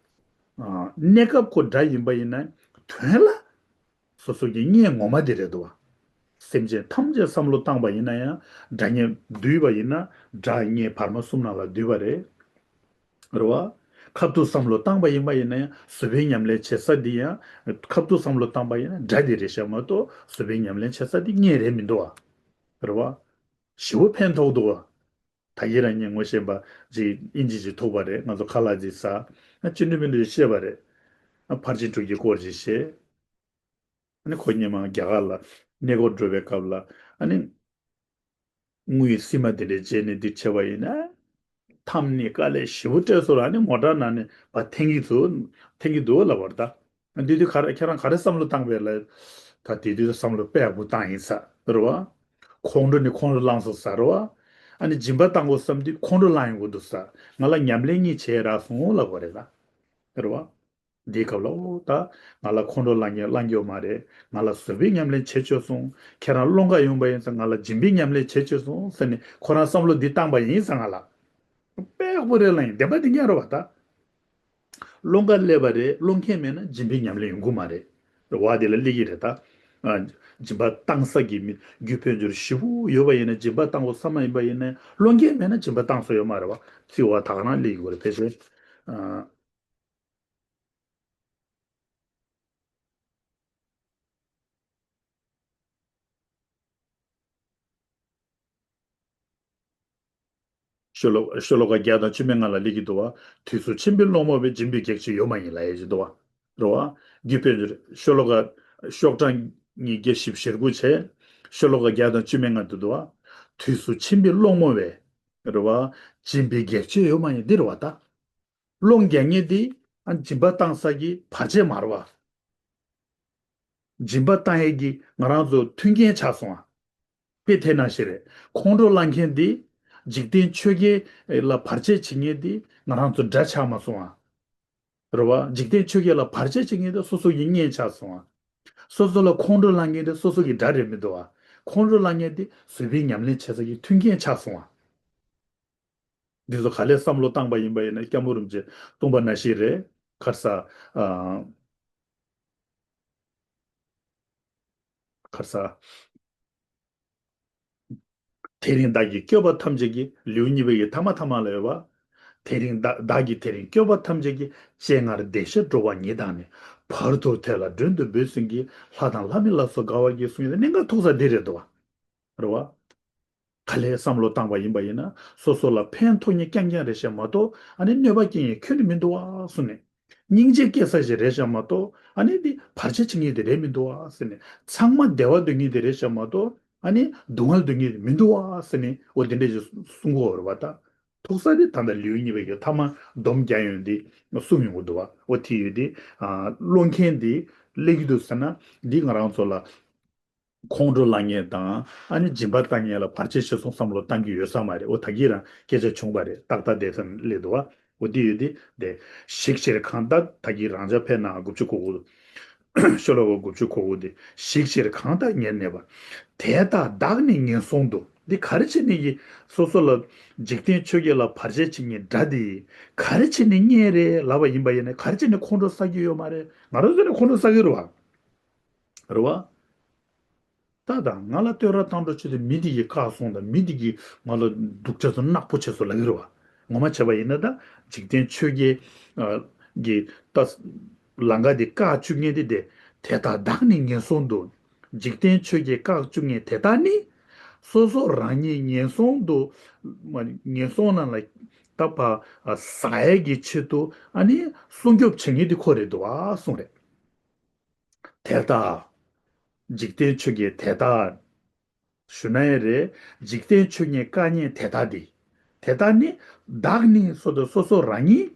ཨ་གནས་སྐབས་ཁོ་དགྲ་ཡིན་པ་ཡིན་ན་དོན་ལ། སོ་སོ་གི་གཉེན་ངོ་མ་དེ་རེད་འདུག་བ། སེམས་ཅན་ཐམས་ཅད་བསམ་བློ་བཏང་པ་ཡིན་ན་ཡང་། དགྲ་གཉེན་བསྡུས་པ་ཡིན་ན་དགྲ་གཉེན་བར་མ་གསུམ་ནང་ལ་བསྡུས་པ་རེད། རེད་བ། ཁ་ཐུག་བསམ་བློ་བཏང་པ་ཡིན་པ་ཡིན་ན་ཡང་། བཟོད་པའི་ཉམས་ལེན་བྱེད་ས་འདི་ཡང་། ཁ་ཐུག་བསམ་བློ་བཏང་པ་ཡིན་ན་དགྲ་དེ་རེད་ཤག་མ་གཏོགས། བཟོད་པའི་ཉམས་ལེན་བྱེད་ས་འདི་གཉེན་རེད་མི་འདུག་བ། རེད་བ། ཞེ་པོ་ཕན་ཐོགས་འདུག་བ། ད་གིན་རང་ཉིད་ངོ་ཤེས་པ་ཅིག་དབྱིན་ཇི་ཅིག་ཐུག་པ་རེད། ང་ཚོ་ཁ་ལག་ཅིག་ཟ། ང་སྤྱི་འཐུས་མི་འདུག་ཅིག་བཤད་པ་རེད། ཨ་ཕར་ཕྱིན་དྲུག་གི་སྐོར་ཅིག་བཤད། ཨ་ནི་ཁོ་སྔོན་མ་རྒྱ་གར་ལ་གནས་སྐོར་འགྲོ་བའི་སྐབས་ལ། ཨ་ནི་དངུལ་སིལ་མ་དེ་འདྲ་བྱས་ནས་འདི་བྱས་པ་ཡིན་ན། འཐམས་ནས་དཀའ་ལས་ཞེ་པོ་སྤྲད་སོང་ལ། ཨ་ནི་མོ་ཊ་ནང་ནས་ཕར་འཐེན་གྱི་འདུག་འཐེན་གྱི་འདུག་ལབ་པ་རེད་ད། འདི་དུས་ག་རེ་ཁྱེད་རང་ག་རེ་བསམ་བློ་བཏང་པས་ལབ། ད་དེ་དུས་བསམ་བློ་དཔེ་ཡག་པོ་བཏང་ཡིན་ས་རེད་བ། ཁོང་ཁྲོ་ནི་ཁོང་ཁྲོ་ལངས་སོང་ས་རེད་བ། ཨ་ནི་སྦྱིན་པ་བཏང་དགོས་བསམ་དུས་ཁོང་ཁྲོ་ལངས་ཡོང་གི་འདུག་ས། ང་ལ་ཉམས་ལེན་གཉིས་བྱས་རག་སོང་ལབ་པ་རེད་ད། རེད་བ། འདིའི་སྐབས་ལ་ཨོ་ད་ང་ལ་ཁོང་ཁྲོ་ལངས་ཉེན་ལངས་ཡོད་མ་རེད། ང་ལ་བཟོད་པའི་ཉམས་ལེན་བྱེད་བཅུག་སོང་། ཁྱེད་རང་སློང་ག་ཡོང་པ་ཡིན་ཙང་ང་ལ་སྦྱིན་པའི་ཉམས་ལེན་བྱེད་བཅུག་སོང་ཟེར་ནས་ཁོ་རང་བསམ་བློ་འདི་བཏང་པ་ཡིན་ཙང་ང་ལ་དཔེ་ཡག་པོ་རེད་ལབ་ཡིན། བདེན་པ་འདི་ཉག་རེད་བ་ད། སློང་ག་སླེབས་པ་རེད། སློང་མཁན་མེད་ན་སྦྱིན་པའི་ཉམས་ལེན་ཡོང་གི་མ་རེད། རེད་བ། དེ་ལ་སླེབས་ཀྱི་རེད་ད། ཨ་སྦྱིན་པ་བཏང་ས་གི་མི་རྒྱུ་དཔལ་འབྱོར་ཞེ་པོ་ཡོད་པ་ཡིན་ན་སྦྱིན་པ་བཏང་དགོས་བསམ་པ་ཡིན་པ་ཡིན་ན་སློང་མཁན་མེད་ན་སྦྱིན་པ་བཏང་ས་ཡོད་མ་རེད་བ། ཚིག་བ་ད་ག་རང་སླེབས་ཀྱི་རེད་ཕལ་ཆེར། ཨ། ཤོ་ལོ་ཤོ་ལོ་ཀ་བརྒྱ་དང་བཅུ་མེད་ལྔ་ལ་སླེབས་ཀྱི་འདུག་བ། དུས་སུ་མཆིན་པའི་སློང་མོ་བས། སྦྱིན་པའི་གེགས་བྱེད་ཡོད་མ་ཡིན་ལབ་ཡས་ཅིག་འདུག་བ། རེད་བ། རྒྱུ་དཔལ་འབྱོར་ཤོ་ལོ་ཀ་ཤོག་གྲངས་ཉིས་བརྒྱ་བཞི་བཅུ་ཞེ་དགུ་བྱས། ཤོ་ལོ་ཀ་བརྒྱ་དང་བཅུ་མེད་ལྔ་དེ་འདུག་བ། དུས་སུ་མཆིན་པའི་སློང་མོ་བས། རེད་བ། སྦྱིན་པའི་གེགས་བྱེད་ཡོད་མ་ཡིན་འདི་རེད་བ་ད། སློང་རྒྱག་མཁན་འདི་ཨ་སྦྱིན་པ་བཏང་ས་གི་བར་ཆད་མ་རེད་བ། སྦྱིན་པ་བཏང་ཡས་ཀྱི་ང་རང་ཚོ་མཐུན་རྐྱེན་ཆགས་སོང་ཨ། དཔེ་དེ་ནང་བཞིན་རེད། ཁོང་ཁྲོ་ལངས་མཁན་འདི། འཇིག་རྟེན་ཆོས་བརྒྱད་ལ་བར་ཆད་བྱེད་མཁན་འདི་ང་རང་ཚོ་དགྲ་ཆགས་མ་སོང་ཨ། རེད་བ། འཇིག་རྟེན་ཆོས་བརྒྱད་ལ་བར་ཆད་བྱེད་མཁན་འདི་སོ་སོ་ཡི་གཉེན་ཆགས་སོང་ཨ། སོ་སོ་ལ་ཁོང་ཁྲོ་ལངས་མཁན་འདི་སོ་སོ་གི་དགྲ་རེད་མི་འདུག་ཨ། ཁོང་ཁྲོ་ལངས་མཁན་འདི་བཟོད་པའི་ཉམས་ལེན་བྱེད་ས་ཀྱི་མཐུན་རྐྱེན་ཆགས་སོང་ཨ། འདི་ཚོ་ག་ལེར་བསམ་བློ་བཏང་པ་ཡིན་པ་ཡིན་ན་སྐྱབས་མགོན་རིན་པོ་ཆེ་སྟོན་པ་ནང་བཞིན་རེད། ཁར་ས། ཨ། ཁར་ས། དེ་རིང་བདག་གིས་བསྐྱོད་པ་ཐམས་ཅད་ཀྱིས། ལེའུ་གཉིས་པའི་གི་ཐ་མ་ཐ་མ་ལ་ཡོད་པ། དེ་རིང་བདག་བདག་གིས་དེ་རིང་བསྐྱོད་པ་ཐམས་ཅད་ཀྱིས། སྤྱན་སྔར་བདེ་གཤེགས་འགྲོ་བ་ཉིད་དང་ནི། བར་དུ་དེ་ལ་མགྲོན་དུ་བོས་ཟིན་གྱིས། ལྷ་དང་ལྷ་མིན་ལ་སོགས་དགའ་བར་གྱིས་གསུངས་ཡོད། གནད་འགག་ཐུག་ས་འདི་རེད་འདུག་བ། རེད་བ། ག་ལེར་བསམ་བློ་བཏང་བ་ཡིན་པ་ཡིན་ན་སོ་སོ་ལ་ཕན་ཐོགས་མཁན་རྐྱང་རྐྱང་རེད་ཤག་མ་གཏོགས་ཨ་ནི་གནོད་པ་སྐྱེལ་མཁན་ཁྱོན་ནས་མི་འདུག་བ་གསུངས་ནས། སྙིང་རྗེ་སྐྱེ་ས་ཞིག་རེད་ཤག་མ་གཏོགས་ཨ་ནི་འདི་བར་ཆད་བྱེད་མཁན་དེ་རེད་མི་འདུག་བ་ཟེར་ནས། ཚང་མ་བདེ་བ་འདོད་མཁན་དེ་རེད་ཤག་མ་གཏོགས་ཨ་ནི་སྡུག་བསྔལ་འདོད་མཁན་དེ་མི་འདུག་བ་ཟེར་ནས། འོ་དེ་འདྲས་ཞིག་གསུང་གི་ཡོད་རེད་བ་ད། ཐུག་ས་དེ་ད་ལྟ་ལེའུ་གཉིས་པའི་གི་ཐ་མ་སྡོམ་རྒྱག་ཡོང་དེ་གསུང་ཡོང་གི་འདུག་བ། འོ་དེ་ཡོད་དེ། ཨ་སློང་མཁན་དེ་སླེབས་ཀྱི་འདུག་ཟེར་ན་འདི་ང་རང་ཚོ་ལ། ཁོང་ཁྲོ་ལངས་མཁན་དང་ཨ་ནི་སྦྱིན་པ་བཏང་མཁན་ལ་བར་ཆད་བྱེད་སོང་བསམ་བློ་བཏང་གི་ཡོད་ས་མ་རེད། འོ་ད་གིན་རང་སྐད་ཆ་བྱུང་བ་རེད། ཏག་ཏག་བསྡད་ས་སླེབས་འདུག་བ། འོ་འདི་ཡོད་དེ་དེ། ཞིག་ཕྱིར་གང་ལྟར། ད་གིན་རང་འཇགས་ཕེབས་ན་དགུ་བཅུ་གོ་དགུ། ཤོ་ལོ་ཀ་དགུ་བཅུ་གོ་དགུ་དེ། ཞིག་ཕྱིར་གང་ལྟར་ཉེར་གནས་པ། དེ་ལྟར་བདག་ནི་ངན་སོང་དུ། འདི་ག་རེ་བྱས་ནས་ཀྱི་སོ་སོ་ལ་འཇིག་རྟེན་ཆོས་བརྒྱད་ལ་བར་ཆད་བྱེད་མཁན་དགྲ་འདི་ག་རེ་བྱས་ནས་རྙེད་རེད་ལབ་པ་ཡིན་པ་ཡིན་ན། ག་རེ་བྱས་ནས་ཁོང་ཁྲོ་ཟ་གི་ཡོད་མ་རེད། ང་རང་ཚོ་ནས་ཁོང་ཁྲོ་ཟ་གི་རེད་བ། རེད་བ། ད་ད་ང་ལ་བསྟོད་ར་བཏང་འགྲོ་བྱེད་དུས་མི་འདི་གིས་བཀག་སོང་དང་མི་འདི་གིས་ང་ལ་སྡུག་ཅག་ཚོ་ནག་པོ་བྱས་སོང་ལབ་ཀྱི་རེད་བ། ངོ་མ་བྱས་པ་ཡིན་ན་ད་འཇིག་རྟེན་ཆོས་བརྒྱད་ཀྱི་ད་ལང་ཀ་འདི་བཀག་བཅུག་མཁན་དེ་དེ་དེ་དག་བདག་ནི་ངན་སོང་དུ། འཇིག་རྟེན་ཆོས་བརྒྱད་བཀག་བཅུག་མཁན་དེ་དག་ནི་སོ་སོ་རང་ཉིད་ངན་སོང་དུ་ངན་སོང་ནང་ལ་ད་ཕར་ཟག་ཡས་ཀྱི་ཆེད་དུ་ཨ་ནི་སྲུང་སྐྱོབ་བྱེད་མཁན་དེ་ཁོ་རེད་འདུག་ཨ་གསུངས་རེད། དེ་ལྟར། འཇིག་རྟེན་ཆོས་བརྒྱད་དེ་ལྟར། ཞུ་ན་ཡང་རེད། འཇིག་རྟེན་ཆོས་བརྒྱད་བཀག་མཁན་དེ་ལྟར་དེ། དེ་ལྟར་ནི། བདག་ནི་སོ་སོ་སོ་སོ་རང་ཉིད།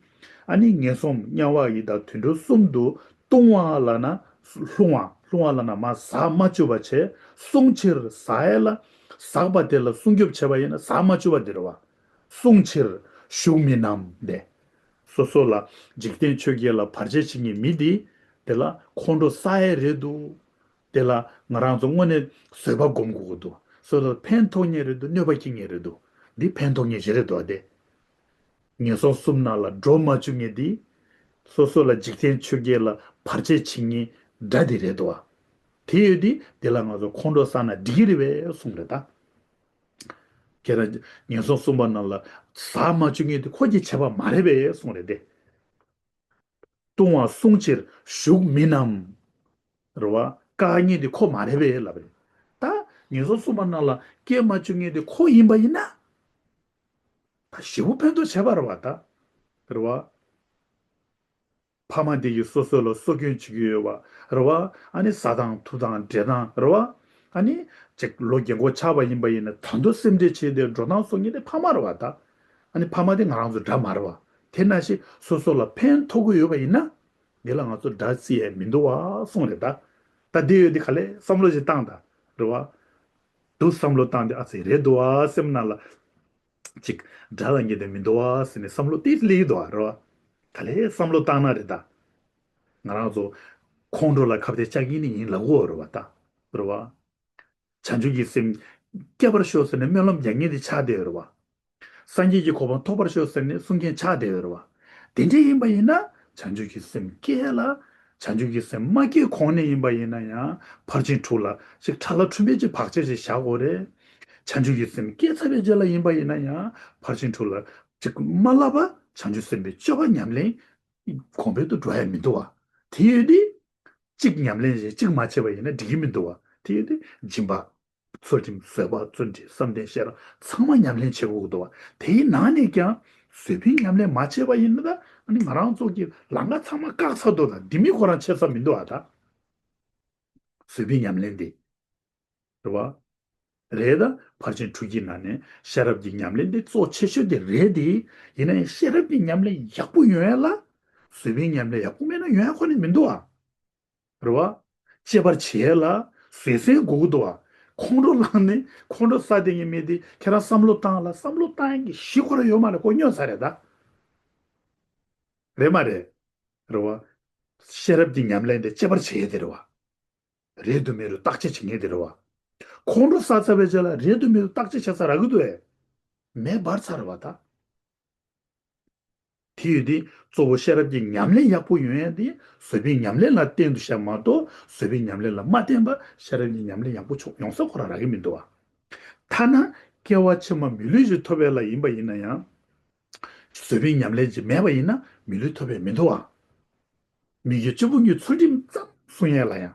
ཨ་ནི་ངན་སོང་དམྱལ་བ་ཡི་དྭགས་དུད་འགྲོ་གསུམ་དུ་ལྟུང་བ་ལབ་ན། ལྷུང་བ་ལྷུང་བ་ལབ་ན་མར་ཟག་མ་བཅུག་པ་བྱས། བསྲུང་ཕྱིར་ཟག་ཡས་ལ། ཟག་པ་དེ་ལ་སྲུང་སྐྱོབ་བྱས་པ་ཡིན་ན་ཟག་མ་བཅུག་པ་དེ་རེད་བ། བསྲུང་ཕྱིར་ཞུགས་མིན་ནམ་དེ། སོ་སོ་ལ་འཇིག་རྟེན་ཆོས་བརྒྱད་ལ་བར་ཆད་བྱེད་མཁན་མི་དེ། དེ་ལ་ཁོང་ཁྲོ་ཟ་ཡས་རེད་འདུག་དེ་ལ་ང་རང་ཚོ་དངོས་གནས་བཟོད་པ་སྒོམ་དགོས་ཀྱི་འདུག་སོ་སོ་ལ་ཕན་ཐོགས་མཁན་རེད་འདུག་གནོད་པ་སྐྱེལ་མཁན་རེད་འདུག་འདི་ཕན་ཐོགས་མཁན་ཞིག་རེད་འདུག་སྟེ། ངན་སོང་གསུམ་ནང་ལ་འགྲོ་མ་བཅུག་མཁན་འདི། སོ་སོ་ལ་འཇིག་རྟེན་ཆོས་བརྒྱད་ལ་བར་ཆད་བྱེད་མཁན་དགྲ་འདི་རེད་འདུག་དེ་ཡོད་དེ་དེ་ལ་ང་ཚོ་ཁོང་ཁྲོ་ཟ་ན་འགྲིག་གི་རེད་པས་གསུངས་རེད་ད། ཁྱེད་རང་ངན་སོང་གསུམ་པ་ནང་ལ་ཟག་མ་བཅུག་མཁན་དེ་ཁོ་གིས་བྱས་པ་མ་རེད་པས་གསུངས་རེད་དེ། ལྟུང་བ་བསྲུང་ཕྱིར་ཞུགས་མིན་ནམ། རེད་བ། བཀག་མཁན་དེ་ཁོ་མ་རེད་པས་ལབ་རེད། ད་ངན་སོང་གསུམ་པ་ནང་ལ་སྐྱེ་མ་བཅུག་མཁན་དེ་ཁོ་ཡིན་པ་ཡིན་ན། ད་ཞེ་པོ་ཕན་ཐོགས་བྱས་པ་རེད་བ་ད། རེད་བ། ཕ་མ་དེ་ཡིས་སོ་སོ་ལ་གསོ་སྐྱོང་བྱེད་ཀྱི་ཡོད་པ་རེད་བ། ཨ་ནི་ཟ་དང་འཐུང་དང་འགྲས་དང་རེད་བ། ཨ་ནི་ཅིག་ལོ་རྒན་གོག་ཆགས་པ་ཡིན་པ་ཡིན་ན་ད་དུང་སེམས་ཁྲལ་བྱས་ཏེ་འགྲོ་སྟངས་གསོ་མཁན་དེ་ཕ་མ་རེད་བ་ད། ཨ་ནི་ཕ་མ་དེ་ང་རང་ཚོ་དགྲ་མ་རེད་བ། དེ་ནང་བཞིན་སོ་སོ་ལ་ཕན་ཐོགས་ཀྱི་ཡོད་པ་ཡིན་ན། འདི་ལ་ང་ཚོ་དགྲ་བརྩི་ཡས་མི་འདུག་བ་གསུངས་རེད་ད། ད་དེ་ཡོད་དེ་ག་ལེ་བསམ་བློ་ཞིག་བཏང་ད། རེད་བ། འདུག་བསམ་བློ་བཏང་དེ་ཨ་ཙི་རེད་འདུག་བ་སེམས་ནང་ལ། ཅིག་དགྲ་ལ་ཉེ་དེ་མི་འདུག་བ་ཟེར་ནས་བསམ་བློ་ཏིས་སླེབས་འདུག་བ་རེད་བ། ག་ལེ་བསམ་བློ་བཏང་ན་རེད་ད། ང་རང་ཚོ་ཁོང་ཁྲོ་ལ་ཁ་གཏད་བཅག་གིན་ནི་ཡིན་ལབ་དགོས་རེད་བ་ད། རེད་བ། བྱང་ཆུབ་ཀྱི་སེམས་སྐྱེ་བར་ཤོག་ཟེར་ནས་སྨོན་ལམ་རྒྱག་མཁན་དེ་ཆགས་བསྡད་ཡོད་རེད་བ། སངས་རྒྱས་ཀྱི་གོ་འཕང་ཐོབ་པར་ཤོག་ཟེར་ནས་གསུང་མཁན་ཆགས་བསྡད་ཡོད་རེད་བ། དེ་འདྲ་ཡིན་པ་ཡིན་ན་བྱང་ཆུབ་ཀྱི་སེམས་སྐྱེ་ལ། བྱང་ཆུབ་ཀྱི་སེམས་མ་སྐྱེས་གོང་ནས་ཡིན་པ་ཡིན་ན་ཡང་ཕར་ཕྱིན་དྲུག་ལ་ཅིག་ཁྲ་ལ་ཁྲུམ་པའི་ཅིག་བག་ཆགས་ཅིག་བཞག་དགོས་རེད། བྱང་ཆུབ་ཀྱི་སེམས་སྐྱེས་ཚར་བའི་རྗེས་ལ་ཡིན་པ་ཡིན་ན་ཡང་ཕར་ཕྱིན་དྲུག་ལ་ཅིག་མ་བསླབ་པ་བྱང་ཆུབ་སེམས་དཔའི་སྤྱོད་པ་ཉམས་ལེན་གོང་འཕེལ་དུ་འགྲོ་ཡ་མི་འདུག་བ། དེ་ཡོད་དུས། གཅིག་ཉམས་ལེན་བྱས་གཅིག་མ་བྱས་པ་ཡིན་ན་འགྲིག་གི་མི་འདུག་བ། དེ་ཡོད་དུས་སྦྱིན་པ། ཚུལ་ཁྲིམས་བཟོད་པ་བརྩོན་འགྲུས་བསམ་གཏན་ཤེས་རབ་ཚང་མ་ཉམས་ལེན་བྱེད་དགོས་འདུག་བ། དེའི་ནང་ནས་ཀྱང་བཟོད་པའི་ཉམས་ལེན་མ་བྱས་པ་ཡིན་ན་ད་ཨ་ནི་ང་རང་ཚོ་གི་ལམ་ཁ་ཚང་མ་བཀག་ཚར་འདུག་ད་འདི་མི་ཁོ་རང་བྱེད་ས་མི་འདུག་བ་ད། བཟོད་པའི་ཉམས་ལེན་དེ། རེད་བ། རེད་ད། ཕར་ཕྱིན་དྲུག་གི་ནང་ནས་ཤེས་རབ་ཀྱི་ཉམས་ལེན་དེ་གཙོ་ཆེ་ཤོས་དེ་རེད་དེ། ཡིན་ན་ཡང་ཤེས་རབ་ཀྱི་ཉམས་ལེན་ཡག་པོ་ཡོང་ཡ་ལ། བཟོད་པའི་ཉམས་ལེན་ཡག་པོ་མེད་ན་ཡོང་ཡ་ཁོ་ནས་མི་འདུག་བ། རེད་བ། གཅེས་པར་བྱེད་ཡས་ལ་བཟོད་བསྲན་དགོས་ཀྱི་འདུག་བ། ཁོང་ཁྲོ་ལངས་ནས་ཁོང་ཁྲོ་ཟ་བསྡད་མཁན་མི་དེ་ཁྱེད་རང་བསམ་བློ་བཏང་ལ་བསམ་བློ་བཏང་ཡས་ཀྱི་གཞི་ཁོ་རང་ཡོད་མ་རེད། ཁོ་སྨྱོ་ས་རེད་ད། རེད་མ་རེད། རེད་བ། ཤེས་རབ་ཀྱི་ཉམས་ལེན་དེ་གཅེས་པར་བྱེད་ཡས་དེ་རེད་བ། རེད་འདུག་མེད་འདུག་བརྟག་དཔྱད་བྱེད་མཁན་དེ་རེད་བ། ཁོང་ཁྲོ་ཟ་ཚར་བའི་རྗེས་ལ་རེད་འདུག་མེད་འདུག་བརྟག་དཔྱད་བྱེད་ས་རག་གི་འདུག་ཨེ། མེ་འབར་ཚར་རེད་བ་ད། དེ་ཡོད་དེ་གཙོ་བོ་ཤེས་རབ་ཀྱི་ཉམས་ལེན་ཡག་པོ་ཡོང་ཡ་དེ་བཟོད་པའི་ཉམས་ལེན་ལ་བརྟེན་དུ་བཤད་མ་གཏོགས་བཟོད་པའི་ཉམས་ལེན་ལ་མ་བརྟེན་པ་ཤེས་རབ་ཀྱི་ཉམས་ལེན་ཡག་པོ་ཆོག་ཡོང་ས་ཁོ་རང་རག་གི་མི་འདུག་བ། ཐ་ན་སྐྱེ་བ་ཕྱི་མ་མི་ལུས་ཤིག་ཐོབ་པ་ལ་ཡིན་པ་ཡིན་ན་ཡང་། བཟོད་པའི་ཉམས་ལེན་ཅིག་མེད་པ་ཡིན་ན་མི་ལུས་ཐོབ་པ་མི་འདུག་བ། མི་དགེ་བཅུ་སྤོང་གི་ཚུལ་ཁྲིམས་ཙམ་སྲུང་ཡ་ལ་ཡང་།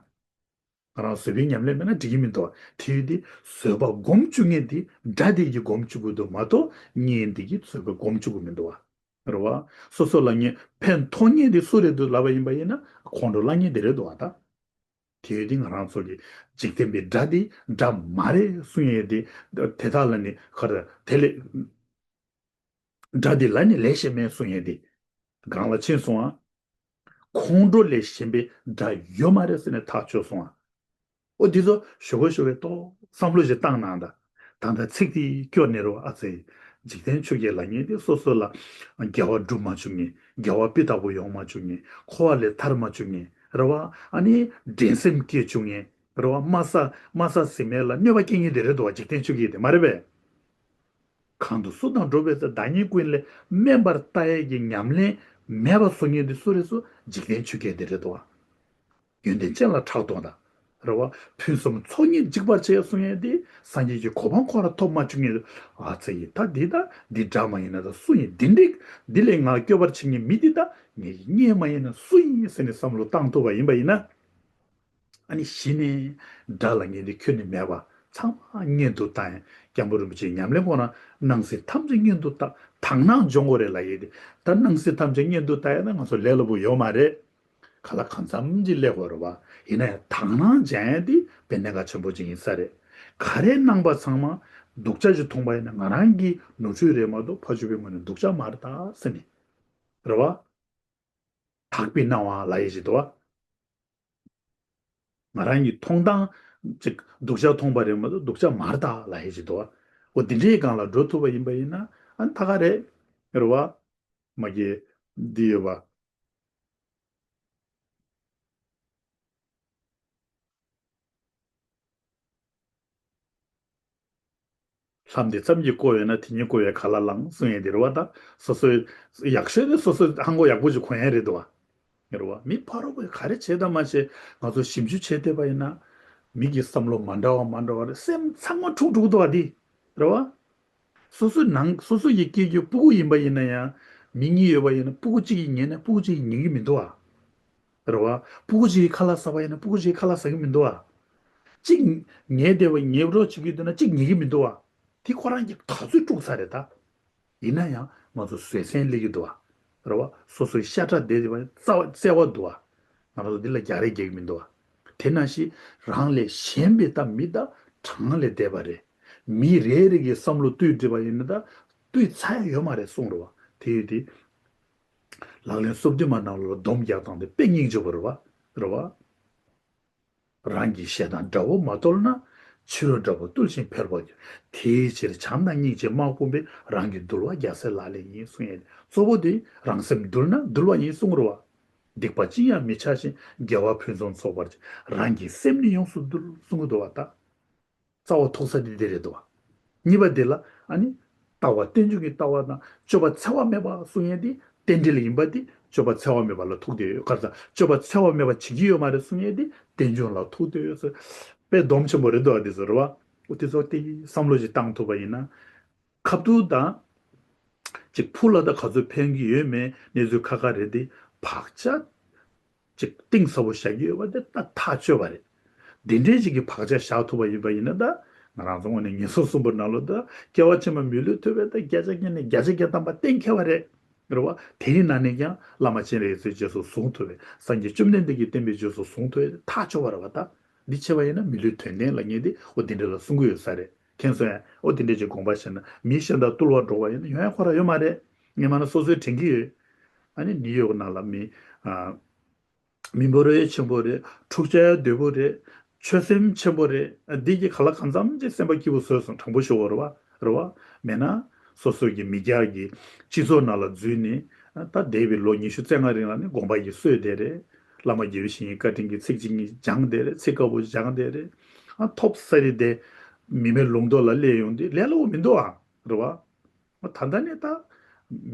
ང་རང་བཟོད་པའི་ཉམས་ལེན་མེད་ན་འགྲིག་གི་མི་འདུག་བ། དེ་ཡོད་དེ་བཟོད་པ་སྒོམ་བཅུག་མཁན་དེ་དགྲ་དེ་གིས་སྒོམ་བཅུག་གི་འདུག་མ་གཏོགས་གཉེན་དེ་གིས་བཟོད་པ་སྒོམ་བཅུག་གི་མི་འདུག་བ། རེད་བ། སོ་སོ་ལ་ངས་ཕན་ཐོགས་མཁན་དེ་སུ་རེད་འདུག་ལབ་པ་ཡིན་པ་ཡིན་ན་ཁོང་ཁྲོ་ལངས་མཁན་དེ་རེད་འདུག་བ་ད། དེ་ཡོད་དེ་ང་རང་ཚོ་གི་འཇིག་རྟེན་པའི་དགྲ་དེ་དགྲ་མ་རེད་གསུང་ཡས་དེ་དེ་དག་ལ་ནི་ཁར་དེ་ལས། དགྲ་འདི་ལ་ནི་ལས་གཞན་མེད་གསུང་ཡས་དེ། གང་ལ་ཕྱིན་སོང་ཨ། ཁོང་ཁྲོ་ལས་གཞན་པའི་དགྲ་ཡོད་མ་རེད་ཟེར་ནས་ཐག་ཆོད་སོང་ཨ། ཨོ་འདི་ཚོ་ཞོ་གོ་ཞོ་གོའི་ཏོག་བསམ་བློ་ཞིག་བཏང་གནང་ད། ད་ལྟ་ཚིག་དེ་སྐྱོར་ནས་རོ་ཨ་ཙི། འཇིག་རྟེན་ཆོས་བརྒྱད་ལ་ཉེ་དེ་སོ་སོ་ལ་དགེ་བ་སྒྲུབ་མ་བཅུག་ངེས་དགེ་བ་སྤུས་དག་པོ་ཡོང་མ་བཅུག་ངེས་འཁོར་བ་ལས་ཐར་མ་བཅུག་ངེས་རེད་བ། ཨ་ནི་འགྲན་སེམས་སྐྱེ་བཅུག་ངེས། རེད་བ། དམའ་ས་དམའ་ས་ཟིན་མེད་ལ་གནོད་པ་སྐྱེལ་མཁན་དེ་རེད་འདུག་བ། འཇིག་རྟེན་ཆོས་བརྒྱད་དེ་མ་རེད་པས། གང་དུ་སུ་དང་འགྲོགས་པའི་ཚེ། བདག་ཉིད་ཀུན་ལས་དམན་པར་ལྟ་ཡས་ཀྱི་ཉམས་ལེན་མེད་པ་བཟོ་མཁན་དེ་སུ་རེད་སུ། འཇིག་རྟེན་ཆོས་བརྒྱད་དེ་རེད་འདུག་བ། ཡོན་ཏན་ཅན་ལ་ཕྲག་དོག་དང་། རེད་བ། ཕུན་སུམ་ཚོགས་གཉིས་འཇིག་པར་བྱེད་གསུང་ཡས་དེ་སངས་རྒྱས་ཀྱི་གོ་འཕང་ཁོ་རང་ཐོབ་མ་བཅུག་མཁན་དེ། ཨ་ཙི་ཡིན་ད་འདི་ད་འདི་འདྲ་མ་ཡིན་ན་ད་སུ་ཡིན། འདི་འགྲིག་འདི་ལས་ང་སྐྱོབ་པར་བྱེད་མཁན་མི་འདི་ད་ངེད་ཀྱི་གཉེན་མ་ཡིན་ན་སུ་ཡིན་ཟེར་ནས་བསམ་བློ་བཏང་ཐུབ་པ་ཡིན་པ་ཡིན་ན། ཨ་ནི་གཞི་ནས་དགྲ་ལ་ངེས་ཏེ་ཁྱོན་ནས་མེད་པ་ཚང་མ་གཉེན་དུ་བཏང་ཡང་། སྐྱབས་མགོན་རིན་པོ་ཆེའི་ཉམས་ལེན་ཁོ་ན་སྣང་སྲིད་ཐམས་ཅད་གཉེན་དུ་བཏང་། དག་སྣང་སྦྱོང་དགོས་རེད་ལབ་ཡས་དེ། ད་སྣང་སྲིད་ཐམས་ཅད་གཉེན་དུ་བཏང་ཡས་ན་ང་ཚོ་ལས་སླ་པོ་ཡོད་མ་རེད། ག་ལ་གང་འཚམ་ཅིག་ལས་དགོས་རེད་བ། ཡིན་ན་ཡང་དག་སྣང་སྦྱང་ཡས་དེ་དཔེ་གནད་འགག་ཆེན་པོ་ཅིག་ཡིན་ས་རེད། ག་རེ་སྣང་བ་ཚང་མ་སྡུག་ཅག་ཅིག་མཐོང་པ་ཡིན་ན་ང་རང་གི་ནོར་འཁྲུལ་རེད་མ་གཏོགས་ཕ་ཆུ་པའི་ངོས་ནས་སྡུག་ཅག་མ་རེད་ད་ཟེར་ནས། རེད་བ། དག་པའི་སྣང་བ་ལབ་ཡས་ཅིག་འདུག་བ། ང་རང་གི་མཐོང་སྟངས་ཅིག་སྡུག་ཅག་མཐོང་པ་རེད་མ་གཏོགས་སྡུག་ཅག་མ་རེད་ད་ལབ་ཡས་ཅིག་འདུག་བ། འོ་འདི་འདྲའི་སྒང་ལ་འགྲོ་ཐུབ་པ་ཡིན་པ་ཡིན་ན་ཨ་ནི་ད་ག་རེད། རེད་བ། མ་གི་འདི་ཡོད་བ། ལྷམ་འདི་ཙམ་གྱིས་བརྐོ་ཡོད་ན་དེ་ཉིད་བརྐོ་བའི་ག་ལ་ལངས་གསུང་ཡས་དེ་རེད་བ། ད་སོ་སོའི་ཡག་ཤོས་དེ་སོ་སོའི་ཧང་གོ་ཡག་པོ་ཅིག་གོན་ཡས་རེད་འདུག་བ། རེད་བ། མི་ཕ་རོལ་པོས་ག་རེ་བྱས་དང་མ་བྱས་ང་ཚོ་ཞིབ་འཇུག་བྱས་བསྡད་པ་ཡིན་ན། མི་གི་བསམ་བློ་མ་འདྲ་བ་མ་འདྲ་བ་རེད། སེམས་ཚང་མ་འཁྲུག་འཁྲུག་འདུག་བ་འདི། རེད་བ། སོ་སོའི་ནང་སོ་སོ་ཡི་སྐད་ཀྱི་སྤུ་གུ་ཡིན་པ་ཡིན་ན་ཡང་། མི་གཉིས་ཡོད་པ་ཡིན་ན་སྤུ་གུ་གཅིག་གིས་ཉན་ན་སྤུ་གུ་གཅིག་གིས་ཉན་གྱི་མི་འདུག་བ། རེད་བ། སྤུ་གུ་གཅིག་གིས་ཁ་ལག་ཟ་བ་ཡིན་ན་སྤུ་གུ་གཅིག་གིས་ཁ་ལག་ཟ་གི་མི་འདུག་བ། གཅིག་ཉལ་བསྡད་པ་ཉལ་རོགས་བྱེད་ཀྱི་འདུག་ན་གཅིག་ཉལ་གི་མི་འདུག་བ། དེ་ཁོ་རང་གིས་ག་ཚོད་དཀྲུགས་ཚར་རེད་ད། ཡིན་ན་ཡང་ང་ཚོ་བཟོད་བསྲན་སླེབས་ཀྱི་འདུག་བ། རེད་བ། སོ་སོའི་ཤ་ཁྲག་བསྡད་པ་རྩ་བ་བརྩེ་བ་འདུག་བ། ང་རང་ཚོ་འདི་ལ་རྒྱག་རེས་རྒྱག་གི་མི་འདུག་བ། དེ་ནང་བཞིན་རང་ལས་གཞན་པའི་ད་མི་ད་གྲངས་ལས་འདས་པ་རེད། མི་རེ་རེ་གི་བསམ་བློ་བཏུས་བསྒྲིགས་པ་ཡིན་ན་ད་བཏུས་ཚར་ཡ་ཡོད་མ་རེད་གསུངས་རེད་བ། དེ་ཡོད་དེ། ལག་ལེན་སོ་བདུན་མ་ནང་ལོགས་ལ་སྡོམ་རྒྱག་སྟངས་དེ་དཔེ་སྙིང་རྗེ་པོ་རེད་བ། རེད་བ། རང་གི་ཞེ་སྡང་དགྲ་བོ་མ་གཏོལ་ན། ཕྱི་རོལ་དགྲ་བོ་བཏུལ་ཞིང་འཕེལ་བར་འགྱུར། དེའི་ཕྱིར་བྱམས་དང་སྙིང་རྗེ་དམག་དཔུང་པས། རང་གི་འདུལ་བ་རྒྱལ་སྲས་ལག་ལེན་ཡིན་གསུང་ཡས། གཙོ་བོ་དེ་རང་སེམས་འདུལ་ན་འདུལ་བ་ཡིན་གསུང་རེད་བ། སྡིག་པ་ཅི་ཡང་མི་བྱ་ཞིང་། དགེ་བ་ཕུན་སུམ་ཚོགས་པར་བྱ། རང་གི་སེམས་ནི་ཡོངས་སུ་འདུལ་གསུང་གི་འདུག་བ་ད། རྩ་བ་ཐོག་ས་དེ་འདི་རེད་འདུག་བ། གཉིས་པ་དེ་ལ་ཨ་ནི། ལྟ་བ་རྟེན་འབྱུང་གི་ལྟ་བ་དང་སྤྱོད་པ་འཚེ་བ་མེད་པ་གསུང་ཡས་དེ་རྟེན་འབྲེལ་ཡིན་པ་དེ་སྤྱོད་པ་འཚེ་བ་མེད་པ་ལ་ཐུག་བསྡད་ཡོད། ག་རེ་ཟེར་སྤྱོད་པ་འཚེ་བ་མེད་པ་བྱེད་ཀྱི་ཡོད་མ་རེད་གསུང་ཡས་དེ་རྟེན་འབྱུང་ལ་ཐུག་བསྡད་ཡོད་ཟེར། དཔེ་སྡོམ་ཆེན་པོ་རེད་འདུག་བ། དེ་ཚོ་རེད་བ། འོ་དེ་ཚོ་དེ་བསམ་བློ་ཞིག་བཏང་ཐུབ་པ་ཡིན་ན། ཁ་ཐུག་དང་། ཅིག་ཕུགས་ལ་ད་ག་ཚོད་ཕན་གྱི་ཡོད་མེད་གནས་ཚུལ་ཁ་ཁ་རེད་དེ། བག་ཆགས་ཅིག་གཏིང་ཟབ་པོ་བཞག་གི་ཡོད་པ་དེ་ད་ཐག་ཆོད་པ་རེད། འདི་འདྲའི་ཅིག་གི་བག་ཆགས་བཞག་ཐུབ་པ་ཡིན་པ་ཡིན་ན་ད། ང་རང་ཚོ་ངོས་ནས་ངན་སོང་གསུམ་པོ་ནང་ལོགས་ད་སྐྱེ་བ་ཕྱི་མ་མི་ལུས་ཐོབ་པའི་ད་བརྒྱ་ཆ་བརྒྱ་ནས་བརྒྱ་ཆ་བརྒྱ་ཐམ་པ་གཏན་འཁེལ་བ་རེད། རེད་བ། དེའི་ནང་ནས་ཀྱང་བླ་མ་སྤྱན་རས་གཟིགས་རྗེས་སུ་བཟུང་ཐུབ་པའི་སངས་རྒྱས་བཅོམ་ལྡན་འདས་ཀྱི་བསྟན་པའི་རྗེས་སུ་བཟུང་ཐུབ་པའི་ཐག་ཆོད་པ་རེད་བ་ད། འདི་བྱས་པ་ཡིན་ན་མི་ལུས་དོན་ལྡན་ལ་ངེས་ཏེ་འོ་འདི་འདྲ་ལ་གསུང་གི་ཡོད་ས་རེད། མཁྱེན་སོང་ཡ། འོ་དེ་འདྲས་ཀྱི་དགོངས་པ་བཞེས་ན་མི་གཞན་དང་བཏུལ་བར་འགྲོ་བ་ཡིན་ན་ཡོང་ཡ་ཁོ་རང་ཡོད་མ་རེད། ངས་མ་ན་སོ་སོའི་དྲན་གྱི་ཡོད། ཨ་ནི་ནིའུ་ཡོག་ནང་ལ་མི། ཨ། མི་འབོར་ཡ་ཆེན་པོ་རེད། འཁྲུག་ཆ་ཡ་དོད་པོ་རེད། ཆོད་སེམས་ཆེན་པོ་རེད། ཨ། འདི་གི་ག་ལ་གང་འཚམ་ཅིག་སེམས་པ་སྐྱིད་པོ་བཟོས་སོང་དྲང་པོ་ཞུ་བ་རེད་བ། རེད་བ། མེད་ན། སོ་སོ་གི་མི་སྐྱ་གི་སྤྱི་ཚོགས་ནང་ལ་འཛུལ་ནས། ཨ། ད་འདས་པའི་ལོ་ཉི་ཤུ་རྩ་ལྔ་རིང་ལ་ནི་དགོངས་པ་ཡི་སྲོལ་དེ་རེད། བླ་མ་དགེ་བའི་བཤེས་གཉེན་བཀའ་དྲིན་གྱི་ཚིག་གཅིག་གཉིས་སྦྱངས་དེ་རེད། ཚིག་དཀར་པོ་སྦྱངས་དེ་རེད། ཨ། ཐོབ་ས་རེད་དེ། མི་མེད་ལུང་རྟོགས་ལ་སླེབས་ཡོང་དུས་ལས་སླ་པོ་མི་འདུག་ཨ། རེད་བ། ད་ལྟ་ནས་ད།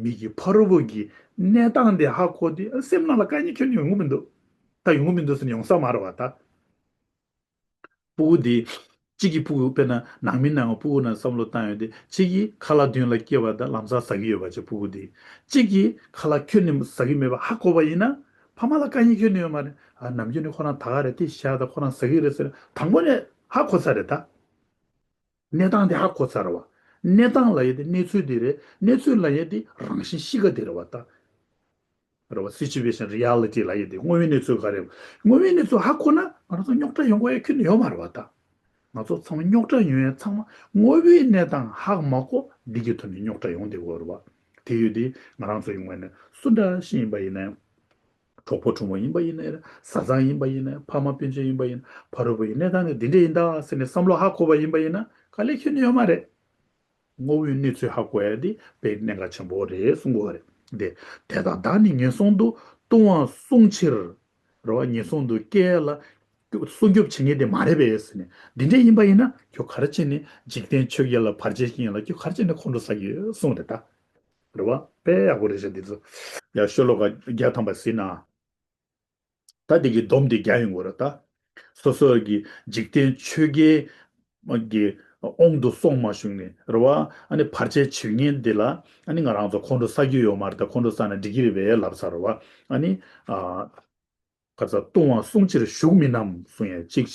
མི་གི་ཕ་རོལ་པོ་གི་གནས་སྟངས་དེ་ཧ་གོ་དུས་ཨ། སེམས་ནང་ལ་དཀའ་ངལ་ཁྱོན་ནས་ཡོང་གི་མི་འདུག་ད་ཡོང་གི་མི་འདུག་ཟེར་ནས་ཡོང་ས་མ་རེད་བ་ད། ཕྲུ་གུ་དེ། གཅིག་གིས་ཕྲུ་གུ་དཔེར་ན་ནང་མི་ནང་ཕྲུ་གུ་ནང་བསམ་བློ་བཏང་ཡོང་དུས་གཅིག་གིས་ཁ་ལག་མདུན་ལ་སྐྱེལ་བ་དང་ལམ་སང་ཟ་གི་ཡོད་པ་ཅིག་ཕྲུ་གུ་དེ། གཅིག་གིས་ཁ་ལག་ཁྱོན་ནས་ཟ་གི་མེད་པ་ཧ་གོ་བ་ཡིན་ན། ཕ་མ་ལ་དཀའ་ངལ་ཁྱོན་ནས་ཡོད་མ་རེད། ཨ། ནམ་རྒྱུན་ནས་ཁོ་རང་ད་ག་རེད། དེ་བཞག་ད་ཁོ་རང་ཟ་གི་རེད་ཟེར་དང་པོ་ནས་ཧ་གོ་ཚར་རེད་ད། གནས་སྟངས་དེ་ཧ་གོ་ཚར་བ། གནས་སྟངས་ལབ་ཡས་དེ་གནས་ཚུལ་དེ་རེད། གནས་ཚུལ་ལབ་ཡས་དེ་རང་བཞིན་གཤིས་ཀ་དེ་རེད་བ་ད། རེད་བ། Situation, reality ལབ་ཡས་དེ་དངོས་ཡོད་གནས་ཚུལ་ག་རེ་རེད། དངོས་ཡོད་གནས་ཚུལ་ཧ་གོ་ན་ང་རང་ཚོ་རྙོག་དྲ་ཡོང་དགོས་ཡས་ཁྱོན་ནས་ཡོད་མ་རེད་བ་ད། ང་ཚོ་ཚང་མ་རྙོག་དྲ་ཡོང་ཡས་ཚང་མ་དངོས་ཡོད་གནས་སྟངས་ཧ་མ་གོ་འདི་གི་ཐོག་ནས་རྙོག་དྲ་ཡོང་བསྡད་ཡོད་རེད་བ། དེ་ཡོད་དེ་ང་རང་ཚོ་ཡོང་བ་ནས་སུ་འདྲ་ཞིག་ཡིན་པ་ཡིན་ནའི། གྲོགས་པོ་གྲོགས་མོ་ཡིན་པ་ཡིན་ན་རེད། བཟའ་ཚང་ཡིན་པ་ཡིན་ན། ཕ་མ་སྤུན་མཆེད་ཡིན་པ་ཡིན་ན། ཕ་རོལ་པོ་ཡི་གནས་སྟངས་ནི་འདི་འདྲ་ཡིན་ད་ཟེར་ནས་བསམ་བློ་ཧ་གོ་བ་ཡིན་པ་ཡིན་ན་དཀའ་ལས་ཁྱོན་ནས་ཡོད་མ་རེད། དངོས་ཡོད་གནས་ཚུལ་ཧ་གོ་ཡ་འདི་དཔེ་གནད་འགག་ཆེན་པོ་རེད་གསུང་གི་ཡོད་རེད། དེ་དེ་དག་བདག་ནི་ངན་སོང་དུ། ལྟུང་བ་བསྲུང་ཕྱིར། རེད་བ། ངན་སོང་དུ་སྐྱེ་ལ་ སྲུང་སྐྱོབ་བྱེད་མཁན་དེ་མ་རེད་པས་ཟེར་ནས། འདི་འདྲ་ཡིན་པ་ཡིན་ན་ཁྱོད་ག་རེ་བྱས་ནས་འཇིག་རྟེན་ཆོས་བརྒྱད་ལ་བར་ཆད་བྱེད་མཁན་ལ་ཁྱོད་ག་རེ་བྱས་ནས་ཁོང་ཁྲོ་ཟ་གི་ཡོད་གསུངས་རེད་ད། རེད་བ། དཔེ་ཡག་པོ་རེད་ཤག་འདི་ཚོ། ཡ་ཤོ་ལོ་ཀ་བརྒྱ་ཐམ་པ་གཟིགས་ན། ད་འདི་གི་སྡོམ་འདི་རྒྱག་ཡོང་གི་རེད་ད། སོ་སོ་གི་འཇིག་རྟེན་ཆོས་བརྒྱད་ཀྱི་དབང་དུ་སོང་མ་བྱུང་ནས་རེད་བ། ཨ་ནི་བར་ཆད་བྱེད་མཁན་འདི་ལ་ཨ་ནི་ང་རང་ཚོ་ཁོང་ཁྲོ་ཟ་རྒྱུ་ཡོད་མ་རེད་ད། ཁོང་ཁྲོ་ཟ་ན་འགྲིག་གི་རེད་པས་ལབ་ཚར་རེད་བ། ཨ་ནི་ཨ། ཁ་ཚ་ལྟུང་བ་བསྲུང་ཕྱིར་ཞུགས་མིན་ནམ་གསུང་ཡ་གཅིག་